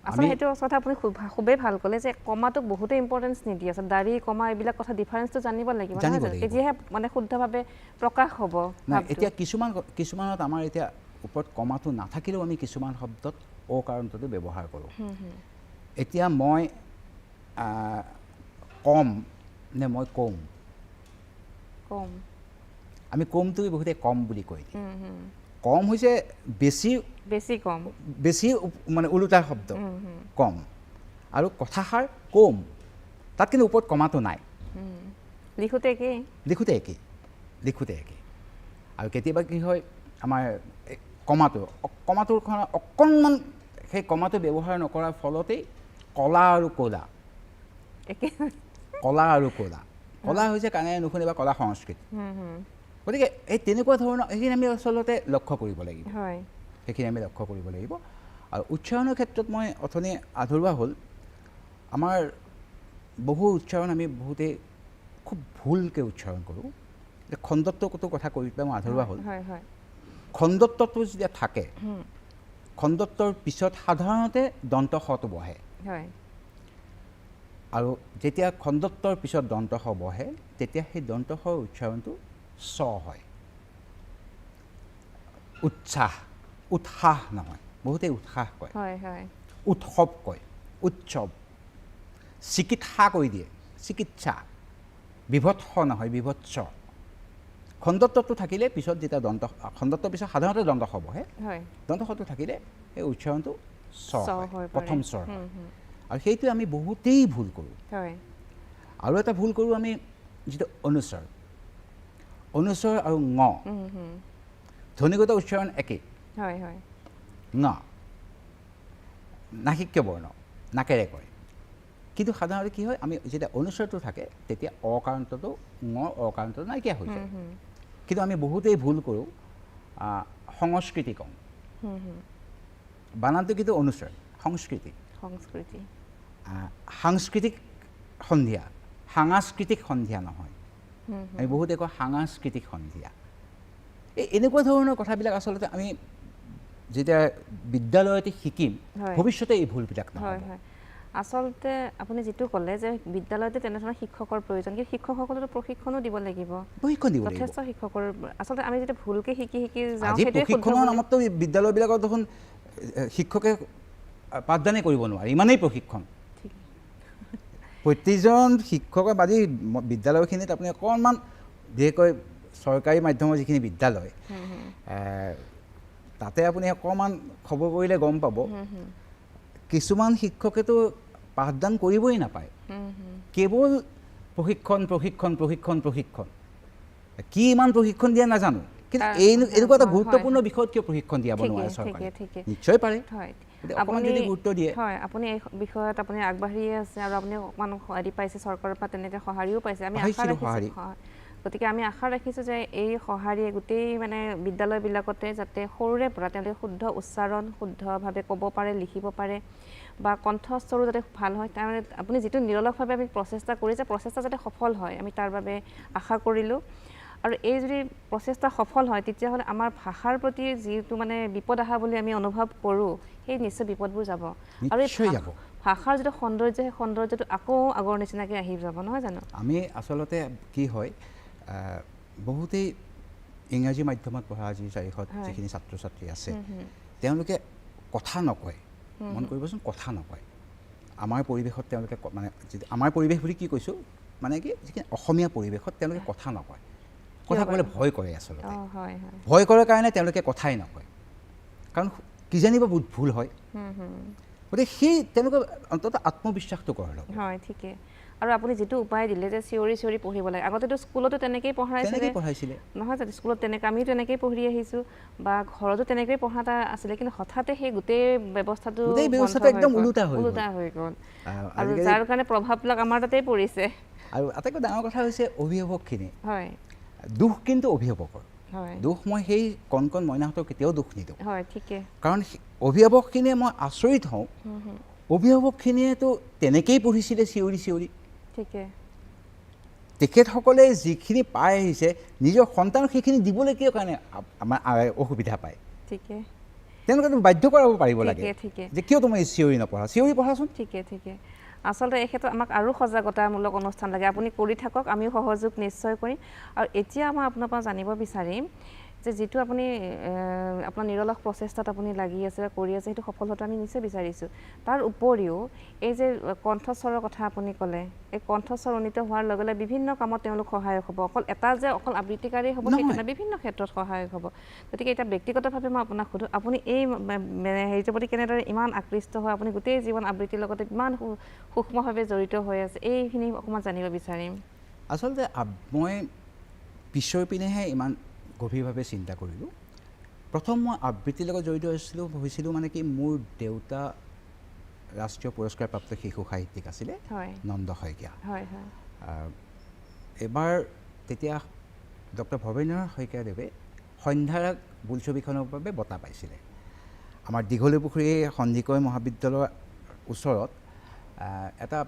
Speaker 1: আচলতে সেইটো কথা আপুনি খুবেই ভাল ক'লে যে কমাটোক বহুতে ইম্পৰ্টেঞ্চ নিদিয়ে। আচলতে দাড়ি কমা এইবিলাক কথা ডিফাৰেঞ্চটো জানিব লাগিব, তেতিয়াহে মানে শুদ্ধভাৱে প্ৰকাশ হ'ব।
Speaker 2: এতিয়া কিছুমান কিছুমানত আমাৰ এতিয়া ওপৰত কমাটো নাথাকিলেও আমি কিছুমান শব্দত অকাৰণটো ব্যৱহাৰ কৰোঁ। এতিয়া মই কম নে মই কম?
Speaker 1: কম।
Speaker 2: আমি কমটো বহুতে কম বুলি কৈ দিওঁ। কম হৈছে বেছি,
Speaker 1: বেছি কম,
Speaker 2: বেছি মানে ওলোটা শব্দ কম। আৰু কথাষাৰ কম, তাত কিন্তু ওপৰত কমাটো নাই।
Speaker 1: লিখোঁতে একেই,
Speaker 2: লিখোঁতে একেই, লিখোঁতে একেই। আৰু কেতিয়াবা কি হয় আমাৰ কমাটো, কমাটোৰ অকণমান সেই কমাটো ব্যৱহাৰ নকৰাৰ ফলতেই কলা আৰু ক'লা
Speaker 1: একে,
Speaker 2: কলা আৰু ক'লা, কলা হৈছে কাণেৰে নুশুনে বা কলা সংস্কৃতি। গতিকে এই তেনেকুৱা ধৰণৰ সেইখিনি আমি আচলতে লক্ষ্য কৰিব লাগিব, সেইখিনি আমি লক্ষ্য কৰিব লাগিব। আৰু উচ্চাৰণৰ ক্ষেত্ৰত মই অথনি আধৰুৱা হ'ল, আমাৰ বহু উচ্চাৰণ আমি বহুতেই খুব ভুলকৈ উচ্চাৰণ কৰোঁ। খণ্ডত্বটো কথা কৈ পেলাই মই আধৰুৱা হ'ল। খণ্ডত্বটো যেতিয়া থাকে, খণ্ডত্বৰ পিছত সাধাৰণতে দন্ত সটো বহে, আৰু যেতিয়া খণ্ডত্বৰ পিছত দন্ত স বহে তেতিয়া সেই দন্ত স উচ্চাৰণটো স হয়। উৎসাহ, উৎসাহ নহয়, বহুতেই উৎসাহ কয়, উৎসৱ কয়, উৎসৱ, চিকিৎসা কৈ দিয়ে, চিকিৎসা, বিভৎস নহয় বিভৎস। খণ্ডত্বটো থাকিলে পিছত যেতিয়া দন্ত, খণ্ডত্বৰ পিছত সাধাৰণতে দন্ত স বহে, দন্ত সটো থাকিলে এই উচ্চাৰণটো স হয়, প্ৰথম স্বৰ হয়। আৰু সেইটোৱে আমি বহুতেই ভুল কৰোঁ। আৰু এটা ভুল কৰোঁ আমি যিটো অনুস্বৰ, অনুস্বৰ আৰু ঙ ধ্বনিগত উচ্চাৰণ একেই, ঙ নাসিক্য বৰ্ণ নাকেৰে কয়, কিন্তু সাধাৰণতে কি হয় আমি যেতিয়া অনুস্বৰটো থাকে তেতিয়া অকাৰান্তটো ঙ অকাৰান্তটো নাইকিয়া হৈ যায়। কিন্তু আমি বহুতেই ভুল কৰোঁ, সংস্কৃতি কওঁ, বানানটো কিন্তু অনুস্বৰ, সংস্কৃতি,
Speaker 1: সংস্কৃতি,
Speaker 2: সাংস্কৃতিক সন্ধিয়া, সাংস্কৃতিক সন্ধিয়া নহয়, আমি বহুতে কওঁ সাংস্কৃতিক সন্ধিয়া। এই এনেকুৱা ধৰণৰ কথাবিলাক আচলতে আমি যেতিয়া বিদ্যালয়তে শিকিম ভৱিষ্যতে এই ভুলবিলাক নহয়।
Speaker 1: আচলতে আপুনি যিটো ক'লে যে বিদ্যালয়তে তেনেধৰণৰ শিক্ষকৰ প্ৰয়োজন, কিন্তু শিক্ষকসকলতো প্ৰশিক্ষণো দিব লাগিব,
Speaker 2: প্ৰশিক্ষণ দিব লাগিব
Speaker 1: যথেষ্ট শিক্ষকৰ। আচলতে আমি যেতিয়া ভুলকৈ শিকি শিকি যাওঁ,
Speaker 2: প্ৰশিক্ষণৰ নামততো বিদ্যালয়বিলাকত দেখোন শিক্ষকে পাঠদানেই কৰিব নোৱাৰে, ইমানেই প্ৰশিক্ষণ। প্ৰতিজন শিক্ষকৰ আজি বিদ্যালয়খিনিত আপুনি অকণমান বিশেষকৈ চৰকাৰী মাধ্যমৰ যিখিনি বিদ্যালয় তাতে আপুনি অকণমান খবৰ কৰিলে গম পাব কিছুমান শিক্ষকেতো পাঠদান কৰিবই নাপায়, কেৱল প্ৰশিক্ষণ প্ৰশিক্ষণ প্ৰশিক্ষণ প্ৰশিক্ষণ। কি ইমান প্ৰশিক্ষণ দিয়া নাজানো, কিন্তু এই এনেকুৱা এটা গুৰুত্বপূৰ্ণ বিষয়ত কিয় প্ৰশিক্ষণ দিয়াব নোৱাৰে চৰকাৰে? নিশ্চয় পাৰে, অকণমান যদি গুৰুত্ব দিয়ে।
Speaker 1: হয়, আপুনি এই বিষয়ত আপুনি আগবাঢ়িয়ে আছে আৰু আপুনি অকণমান সঁহাৰি পাইছে চৰকাৰৰ পৰা, তেনেকৈ সঁহাৰিও পাইছে, আমি আশা ৰাখিছোঁ। গতিকে আমি আশা ৰাখিছোঁ যে এই সঁহাৰিয়ে গোটেই মানে বিদ্যালয়বিলাকতে যাতে সৰুৰে পৰা তেওঁলোকে শুদ্ধ উচ্চাৰণ শুদ্ধভাৱে ক'ব পাৰে, লিখিব পাৰে বা কণ্ঠস্বৰো যাতে ভাল হয়। তাৰমানে আপুনি যিটো নিৰলসভাৱে আমি প্ৰচেষ্টা কৰিছে, প্ৰচেষ্টা যাতে সফল হয় আমি তাৰ বাবে আশা কৰিলোঁ। আৰু এই যদি প্ৰচেষ্টা সফল হয় তেতিয়াহ'লে আমাৰ ভাষাৰ প্ৰতি যিটো মানে বিপদ অহা বুলি আমি অনুভৱ কৰোঁ, সেই নিশ্চয় বিপদবোৰ যাব। আৰু এই ভাষাৰ যিটো সৌন্দৰ্য, সেই সৌন্দৰ্যটো আকৌ আগৰ নিচিনাকৈ আহি যাব, নহয় জানো?
Speaker 2: আমি আচলতে কি হয়, বহুতেই ইংৰাজী মাধ্যমত পঢ়া আজি তাৰিখত যিখিনি ছাত্ৰ ছাত্ৰী আছে তেওঁলোকে কথা নকয়। মন কৰিবচোন, কথা নকয়। আমাৰ পৰিৱেশত তেওঁলোকে মানে আমাৰ পৰিৱেশ বুলি কি কৈছোঁ, মানে কি যিখিনি অসমীয়া পৰিৱেশত তেওঁলোকে কথা নকয়, কথা ক'বলৈ ভয় কৰে। আচলতে ভয় কৰাৰ কাৰণে তেওঁলোকে কথাই নকয়, কাৰণ কিজানিবা বহুত ভুল হয়। গতিকে সেই তেওঁলোকৰ অন্ততঃ আত্মবিশ্বাসটো গঢ় ল'ব।
Speaker 1: হয়, ঠিকে। আৰু আপুনি যিটো উপায় দিলে যে চিঞৰি চিঞৰি পঢ়িব লাগে, আগতেতো স্কুলতো তেনেকেই পঢ়াইছিলে নহয় জানো? স্কুলত তেনেকৈ আমিও তেনেকেই পঢ়ি আহিছোঁ বা ঘৰতো তেনেকেই পঢ়া এটা আছিলে, কিন্তু হঠাতে সেই গোটেই ব্যৱস্থাটো
Speaker 2: একদম ওলোটা
Speaker 1: হৈ গ'ল আৰু যাৰ কাৰণে প্ৰভাৱবিলাক আমাৰ তাতেই পৰিছে।
Speaker 2: আৰু আটাইতকৈ ডাঙৰ কথা হৈছে অভিভাৱকখিনি, হয়, দুখ কিন্তু অভিভাৱকৰ দুখ। মই সেই কণ কণ মইনাহঁতক কেতিয়াও দুখ নিদিওঁ।
Speaker 1: হয়, ঠিকে।
Speaker 2: কাৰণ অভিভাৱকখিনিয়ে, মই আচৰিত হওঁ, অভিভাৱকখিনিয়েতো তেনেকেই পঢ়িছিলে চিঞৰি চিঞৰি।
Speaker 1: ঠিকে।
Speaker 2: তেখেতসকলে যিখিনি পাই আহিছে নিজৰ সন্তানক সেইখিনি দিবলৈ কিয় কাৰণে আমাৰ অসুবিধা পায়?
Speaker 1: ঠিকে।
Speaker 2: তেওঁলোকেতো বাধ্য কৰাব পাৰিব লাগে যে কিয় তুমি চিঞৰি নপঢ়া, চিঞৰি পঢ়াচোন।
Speaker 1: ঠিকে ঠিকে। আচলতে এই ক্ষেত্ৰত আমাক আৰু সজাগতামূলক অনুষ্ঠান লাগে। আপুনি কৰি থাকক, আমিও সহযোগ নিশ্চয় কৰিম। আৰু এতিয়া মই আপোনাৰ পৰা জানিব বিচাৰিম যে যিটো আপুনি আপোনাৰ নিৰলস প্ৰচেষ্টাত আপুনি লাগি আছে বা কৰি আছে, সেইটো সফল হোৱাটো আমি নিশ্চয় বিচাৰিছোঁ। তাৰ উপৰিও এই যে কণ্ঠস্বৰৰ কথা আপুনি ক'লে, এই কণ্ঠস্বৰ উন্নীত হোৱাৰ লগে লগে বিভিন্ন কামত তেওঁলোক সহায়ক হ'ব। অকল এটা যে অকল আবৃত্তিকাৰেই হ'ব সেইটো নহয়, বিভিন্ন ক্ষেত্ৰত সহায়ক হ'ব। গতিকে এতিয়া ব্যক্তিগতভাৱে মই আপোনাক সোধোঁ, আপুনি এই হেৰিটোৰ প্ৰতি কেনেদৰে ইমান আকৃষ্ট হয়, আপুনি গোটেই জীৱন আবৃত্তিৰ লগতে ইমান সূক্ষ্মভাৱে জড়িত হৈ আছে, এইখিনি অকণমান জানিব বিচাৰিম।
Speaker 2: আচলতে মই পিছৰ পিনেহে ইমান গভীৰভাৱে চিন্তা কৰিলোঁ। প্ৰথম মই আবৃত্তিৰ লগত জড়িত হৈছিলোঁ মানে কি, মোৰ দেউতা ৰাষ্ট্ৰীয় পুৰস্কাৰপ্ৰাপ্ত শিশু সাহিত্যিক আছিলে, নন্দ শইকীয়া। এবাৰ তেতিয়া ডক্টৰ ভৱেন্দ্ৰ শইকীয়াদেৱে সন্ধ্যাৰাগ বোলছবিখনৰ বাবে বঁটা পাইছিলে। আমাৰ দীঘলীপুখুৰী সন্দিকৈ মহাবিদ্যালয়ৰ ওচৰত এটা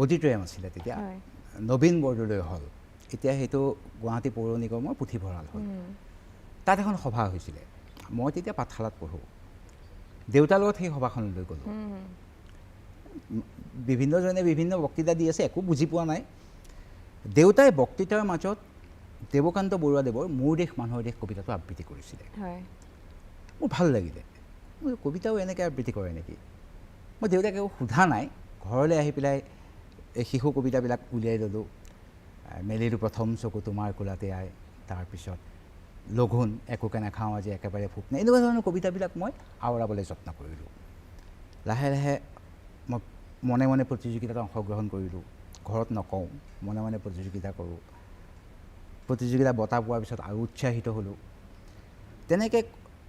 Speaker 2: অডিটৰিয়াম আছিলে তেতিয়া, নবীন বৰদলৈ হল, এতিয়া সেইটো গুৱাহাটী পৌৰ নিগমৰ পুথিভঁৰাল হ'ল। তাত এখন সভা হৈছিলে, মই তেতিয়া পাঠশালাত পঢ়োঁ। দেউতাৰ লগত সেই সভাখনলৈ গ'লোঁ। বিভিন্নজনে বিভিন্ন বক্তৃতা দি আছে, একো বুজি পোৱা নাই। দেউতাই বক্তৃতাৰ মাজত দেৱকান্ত বৰুৱাদেৱৰ মোৰ দেশ মানুহৰ দেশ কবিতাটো আবৃত্তি কৰিছিলে। মোৰ ভাল লাগিলে, মোৰ কবিতাও এনেকৈ আবৃত্তি কৰে নেকি? মই দেউতাক একো সোধা নাই, ঘৰলৈ আহি পেলাই এই শিশু কবিতাবিলাক উলিয়াই ল'লোঁ। মেলিলোঁ প্ৰথম চকু তোমাৰ কোলাতে আই, তাৰপিছত লঘোণ একোকে নাখাওঁ আজি একেবাৰে ভোক নাই, এনেকুৱা ধৰণৰ কবিতাবিলাক মই আওৰাবলৈ যত্ন কৰিলোঁ। লাহে লাহে মই মনে মনে প্ৰতিযোগিতাত অংশগ্ৰহণ কৰিলোঁ, ঘৰত নকওঁ, মনে মনে প্ৰতিযোগিতা কৰোঁ। প্ৰতিযোগিতা বঁটা পোৱাৰ পিছত আৰু উৎসাহিত হ'লোঁ। তেনেকৈ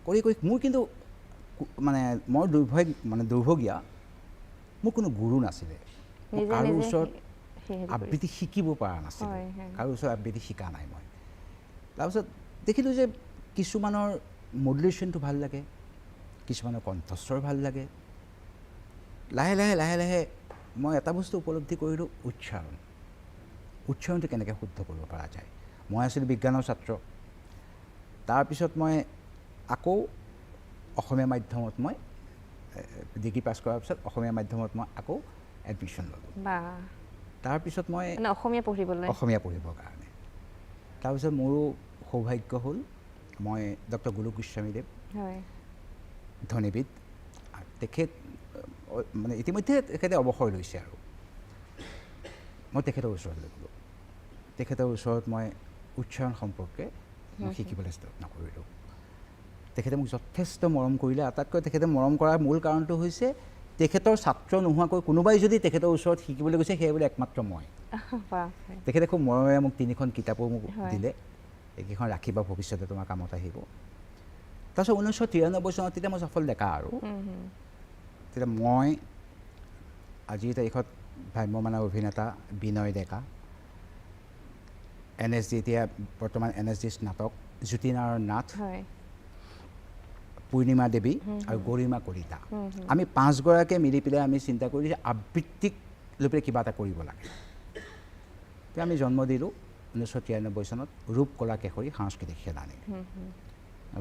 Speaker 2: কৰি কৰি মোৰ কিন্তু মানে মই দুৰ্ভগীয়া, মোৰ কোনো গুৰু নাছিলে, কাৰো ওচৰত আবৃত্তি শিকিব পৰা নাছিলোঁ, কাৰো ওচৰত আবৃত্তি শিকা নাই মই। তাৰপিছত দেখিলোঁ যে কিছুমানৰ মডুলেশ্যনটো ভাল লাগে, কিছুমানৰ কণ্ঠস্বৰ ভাল লাগে। লাহে লাহে লাহে লাহে মই এটা বস্তু উপলব্ধি কৰিলোঁ, উচ্চাৰণ। উচ্চাৰণটো কেনেকৈ শুদ্ধ কৰিব পৰা যায়। মই আছিলোঁ বিজ্ঞানৰ ছাত্ৰ। তাৰপিছত মই আকৌ অসমীয়া মাধ্যমত মই ডিগ্ৰী পাছ কৰাৰ পিছত অসমীয়া মাধ্যমত মই আকৌ এডমিশ্যন ল'লোঁ। তাৰপিছত মই
Speaker 1: অসমীয়া পঢ়িবলৈ,
Speaker 2: অসমীয়া পঢ়িবৰ কাৰণে। তাৰপিছত মোৰো সৌভাগ্য হ'ল, মই ডক্টৰ গোলোক গোস্বামীদেৱ, ধ্বনিবিদ, তেখেত মানে ইতিমধ্যে তেখেতে অৱসৰ লৈছে আৰু মই তেখেতৰ ওচৰলৈ গ'লোঁ। তেখেতৰ ওচৰত মই উচ্চাৰণ সম্পৰ্কে মই শিকিবলৈ যত্ন কৰিলোঁ। তেখেতে মোক যথেষ্ট মৰম কৰিলে। আটাইতকৈ তেখেতে মৰম কৰাৰ মূল কাৰণটো হৈছে তেখেতৰ ছাত্ৰ নোহোৱাকৈ কোনোবাই যদি তেখেতৰ ওচৰত শিকিবলৈ গৈছে, সেয়া বোলে একমাত্ৰ মই। তেখেতে খুব মৰমেৰে মোক তিনিখন কিতাপো মোক দিলে, এইকেইখন ৰাখিবা, ভৱিষ্যতে তোমাৰ কামত আহিব। তাৰপিছত 1993 চনত তেতিয়া মই সফল ডেকা আৰু তেতিয়া মই আজিৰ তাৰিখত ভ্ৰাম্যমানৰ অভিনেতা বিনয় ডেকা, এন এছ ডি এতিয়া বৰ্তমান এন এছ ডি স্নাতক জ্যোতিনাৰায়ণ নাথ, পূৰ্ণিমা দেৱী আৰু গৰিমা কলিতা, আমি 5গৰাকীয়ে মিলি পেলাই আমি চিন্তা কৰি যে আবৃত্তিক লৈ পেলাই কিবা এটা কৰিব লাগে। তেতিয়া আমি জন্ম দিলোঁ 1993 চনত ৰূপ কলা কেশৰী সাংস্কৃতিক সেনানী।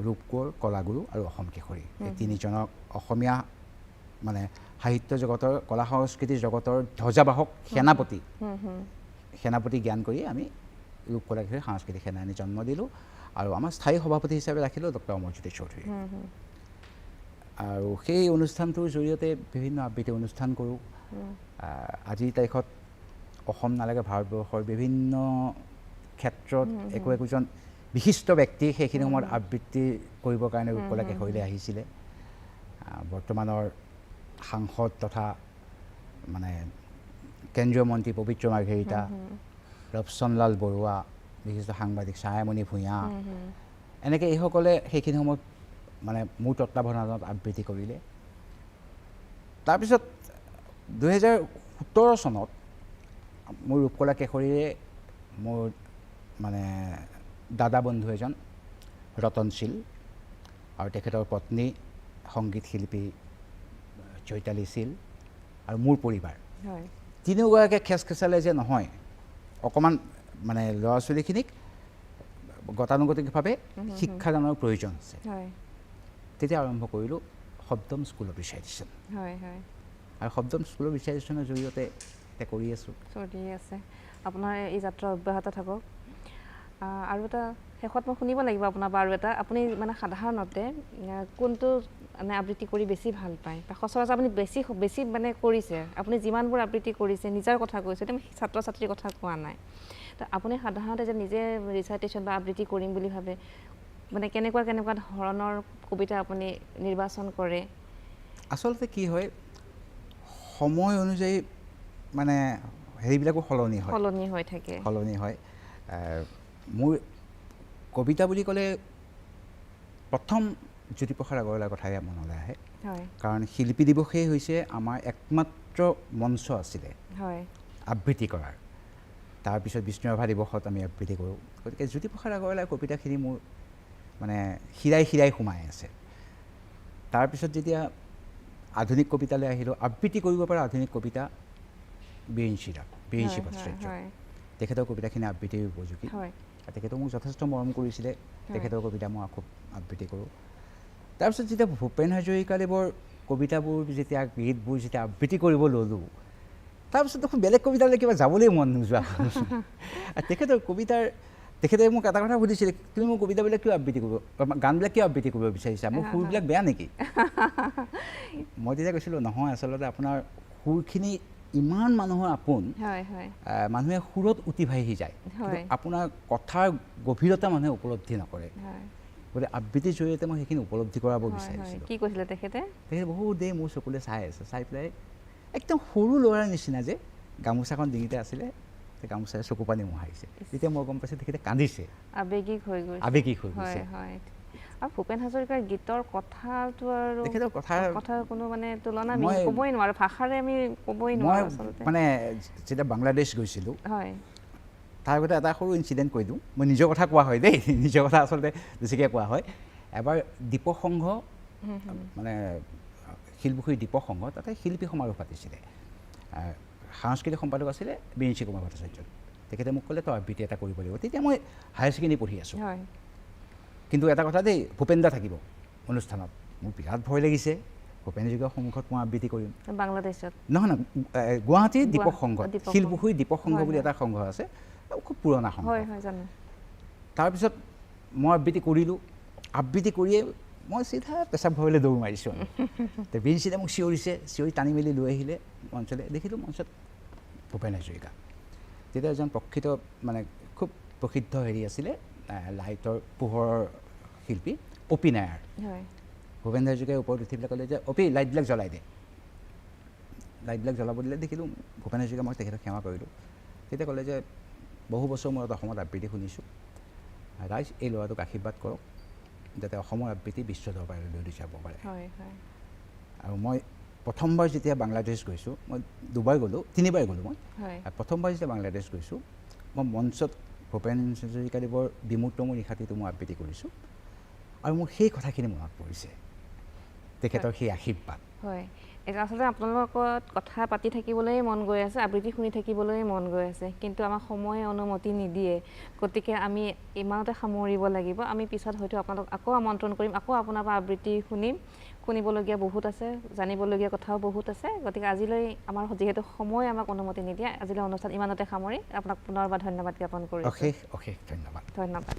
Speaker 2: ৰূপ কোঁৱৰ, কলাগুৰু আৰু অসম কেশৰী, এই তিনিজনক অসমীয়া মানে সাহিত্য জগতৰ, কলা সংস্কৃতি জগতৰ ধ্বজাবাহক সেনাপতি, সেনাপতি জ্ঞান কৰি আমি ৰূপ কলা কেশৰী সাংস্কৃতিক সেনানী জন্ম দিলোঁ। আৰু আমাৰ স্থায়ী সভাপতি হিচাপে ৰাখিলোঁ ডক্টৰ অমৰজ্যোতি চৌধুৰী। আৰু সেই অনুষ্ঠানটোৰ জৰিয়তে বিভিন্ন আবৃত্তি অনুষ্ঠান কৰোঁ। আজিৰ তাৰিখত অসম নালাগে ভাৰতবৰ্ষৰ বিভিন্ন ক্ষেত্ৰত একো একোজন বিশিষ্ট ব্যক্তি সেইখিনি সময়ত আবৃত্তি কৰিবৰ কাৰণে ৰূপকলা কেশৰীলৈ আহিছিলে। বৰ্তমানৰ সাংসদ তথা মানে কেন্দ্ৰীয় মন্ত্ৰী পবিত্ৰ মাৰ্ঘেৰিটা, ৰবচনলাল বৰুৱা, বিশিষ্ট সাংবাদিক ছায়ামণি ভূঞা, এনেকৈ এইসকলে সেইখিনি সময়ত মানে মোৰ তত্বাৱধানত আবৃত্তি কৰিলে। তাৰপিছত 2017 চনত মোৰ ৰূপকলা কেশৰীৰে মোৰ মানে দাদা বন্ধু এজন ৰতন শীল আৰু তেখেতৰ পত্নী সংগীত শিল্পী চৈতালী শীল আৰু মোৰ পৰিবাৰ তিনিওগৰাকীয়ে খেচখেচালে যে নহয়, অকণমান মানে ল'ৰা ছোৱালীখিনিক গতানুগতিকভাৱে শিক্ষাদানৰ প্ৰয়োজন আছে। তেতিয়া আৰম্ভ কৰিলোঁ সপ্তম স্কুল অফ ৰিচাইটেশ্যন। আৰু সপ্তম স্কুল অফ ৰিচাইটেশ্যনৰ জৰিয়তে এতিয়া কৰি আছোঁ,
Speaker 1: চলি আছে। আপোনাৰ এই যাত্ৰা অব্যাহত থাকক। আৰু এটা শেষত মই শুনিব লাগিব আপোনাৰ পৰা আৰু এটা, আপুনি মানে সাধাৰণতে কোনটো মানে আবৃত্তি কৰি বেছি ভাল পায় বা সচৰাচৰ আপুনি বেছি বেছি মানে কৰিছে, আপুনি যিমানবোৰ আবৃত্তি কৰিছে নিজৰ কথা কৈছে, এতিয়া মই ছাত্ৰ ছাত্ৰীৰ কথা কোৱা নাই, তো আপুনি সাধাৰণতে যে নিজে ৰিচাইটেশ্যন বা আবৃত্তি কৰিম বুলি ভাবে, মানে কেনেকুৱা কেনেকুৱা ধৰণৰ কবিতা আপুনি নিৰ্বাচন কৰে?
Speaker 2: আচলতে কি হয়, সময় অনুযায়ী মানে হেৰিবিলাকো সলনি হয়,
Speaker 1: সলনি হৈ থাকে,
Speaker 2: সলনি হয়। মোৰ কবিতা বুলি ক'লে প্ৰথম জ্যোতিপ্ৰসাদ আগৰৱালাৰ কথাই মনলৈ আহে, কাৰণ শিল্পী দিৱসেই হৈছে আমাৰ একমাত্ৰ মঞ্চ আছিলে আবৃত্তি কৰাৰ। তাৰপিছত বিষ্ণুৰাভা দিৱসত আমি আবৃত্তি কৰোঁ। গতিকে জ্যোতিপ্ৰসাদ আগৰৱালাৰ কবিতাখিনি মোৰ মানে শিৰাই শিৰাই সোমাই আছে। তাৰপিছত যেতিয়া আধুনিক কবিতালৈ আহিলোঁ, আবৃত্তি কৰিব পৰা আধুনিক কবিতা বিৰিঞ্চি ভট্টাচাৰ্য, তেখেতৰ কবিতাখিনি আবৃত্তিৰ উপযোগী। তেখেতেও মোক যথেষ্ট মৰম কৰিছিলে, তেখেতৰ কবিতা মই খুব আবৃত্তি কৰোঁ। তাৰপিছত যেতিয়া ভূপেন হাজৰিকাদেৱৰ কবিতাবোৰ যেতিয়া গীতবোৰ যেতিয়া আবৃত্তি কৰিব ল'লোঁ, তাৰপিছত দেখোন বেলেগ কবিতালৈ কিবা যাবলৈ মন নোযোৱা। তেখেতৰ কবিতাৰ, তেখেতে মোক এটা কথা সুধিছিলে, তুমি মোৰ কবিতাবিলাক কিয় আবৃত্তি কৰিব, গানবিলাক কিয় আবৃত্তি কৰিব বিচাৰিছা, মোৰ সুৰবিলাক বেয়া নেকি? মই তেতিয়া কৈছিলোঁ নহয়, আচলতে আপোনাৰ সুৰখিনি ইমান মানুহৰ আপোন, মানুহে সুৰত উটি ভাহি যায়, আপোনাৰ কথাৰ গভীৰতা মানুহে উপলব্ধি নকৰে। গতিকে আবৃত্তিৰ জৰিয়তে মই সেইখিনি উপলব্ধি কৰাব বিচাৰিছিলোঁ।
Speaker 1: কি কৈছিলে তেখেতে?
Speaker 2: তেখেতে বহুত দেৰি মোৰ চকুলৈ চাই আছে, চাই পেলাই একদম সৰু ল'ৰাৰ নিচিনা যে গামোচাখন ডিঙিতে আছিলে, গামোচাৰে চকু পানী মোহাৰিছে। তেতিয়া মই গম পাইছোঁ তেখেতে কান্দিছে,
Speaker 1: আৱেগিক হৈ গৈছে,
Speaker 2: আৱেগিক হৈ গৈছে।
Speaker 1: আৰু ভূপেন হাজৰিকাৰ গীতৰ কথাটো আৰু
Speaker 2: তেখেতৰ
Speaker 1: কথাৰ কোনো মানে তুলনা আমি ক'বই নোৱাৰোঁ, ভাষাৰে আমি ক'বই নোৱাৰোঁ আচলতে।
Speaker 2: মানে যেতিয়া বাংলাদেশ গৈছিলোঁ, তাৰ আগতে এটা সৰু ইনচিডেণ্ট কৈ দিওঁ, মই নিজৰ কথা কোৱা হয় দেই, নিজৰ কথা আচলতে বেছিকৈ কোৱা হয়। এবাৰ দীপক সংঘ মানে শিলপুখুৰী দীপক সংঘ, তাতে শিল্পী সমাৰোহ পাতিছিলে। সাংস্কৃতিক সম্পাদক আছিলে বিৰিঞ্চি কুমাৰ ভট্টাচাৰ্য। তেখেতে মোক ক'লে তই আবৃত্তি এটা কৰিব লাগিব। তেতিয়া মই হায়াৰ ছেকেণ্ডেৰী পঢ়ি আছোঁ। কিন্তু এটা কথা দেই, ভূপেন দা থাকিব অনুষ্ঠানত। মোৰ বিৰাট ভয় লাগিছে, ভূপেন হাজৰিকাৰ সন্মুখত মই আবৃত্তি কৰিম।
Speaker 1: বাংলাদেশত
Speaker 2: নহয় নহয়, গুৱাহাটীৰ দীপক সংঘ, শিলপুখুৰী দীপক সংঘ বুলি এটা সংঘ আছে, খুব পুৰণা সংঘ। তাৰপিছত মই আবৃত্তি কৰিলোঁ। আবৃত্তি কৰিয়ে মই চিধা পেচাব ঘৰলৈ দৌৰ মাৰিছোঁ। আৰু বিৰিঞ্চিদা মোক চিঞৰিছে, চিঞৰি টানি মেলি লৈ আহিলে মঞ্চলৈ। দেখিলোঁ মঞ্চত ভূপেন হাজৰিকা। তেতিয়া এজন প্ৰকৃত মানে খুব প্ৰসিদ্ধ হেৰি আছিলে, লাইটৰ পোহৰৰ শিল্পী অপি নায়াৰ। ভূপেন হাজৰিকাই ওপৰত উঠি পেলাই ক'লে যে অপি, লাইটবিলাক জ্বলাই দে। লাইটবিলাক জ্বলাব দিলে, দেখিলোঁ ভূপেন হাজৰিকা, মই তেখেতক সেৱা কৰিলোঁ। তেতিয়া ক'লে যে বহু বছৰ মূৰত অসমত আবৃত্তি শুনিছোঁ, ৰাইজ এই ল'ৰাটোক আশীৰ্বাদ কৰক যাতে অসমৰ আবৃত্তি বিশ্ব দৰবাৰলৈ লৈ যাব পাৰে। আৰু মই প্ৰথমবাৰ যেতিয়া বাংলাদেশ গৈছোঁ, মই দুবাৰ গ'লোঁ, তিনিবাৰ গ'লোঁ মই। প্ৰথমবাৰ যেতিয়া বাংলাদেশ গৈছোঁ, মই মঞ্চত ভূপেন হাজৰিকাদেৱৰ বিমূৰ্ত মোৰ নিশাটিটো মই আবৃত্তি কৰিছোঁ আৰু মোৰ সেই কথাখিনি মনত পৰিছে, তেখেতৰ সেই আশীৰ্বাদ।
Speaker 1: হয়, এতিয়া আচলতে আপোনালোকৰ লগত কথা পাতি থাকিবলৈ মন গৈ আছে, আবৃত্তি শুনি থাকিবলৈ মন গৈ আছে, কিন্তু আমাক সময়ে অনুমতি নিদিয়ে। গতিকে আমি ইমানতে সামৰিব লাগিব। আমি পিছত হয়তো আপোনালোক আকৌ আমন্ত্ৰণ কৰিম, আকৌ আপোনাৰ পৰা আবৃত্তি শুনিম। শুনিবলগীয়া বহুত আছে, জানিবলগীয়া কথাও বহুত আছে। গতিকে আজিলৈ আমাৰ যিহেতু সময় আমাক অনুমতি নিদিয়ে, আজিলৈ অনুষ্ঠান ইমানতে সামৰি আপোনাক পুনৰবাৰ ধন্যবাদ জ্ঞাপন কৰিছোঁ।
Speaker 2: অশেষ অশেষ ধন্যবাদ।
Speaker 1: ধন্যবাদ।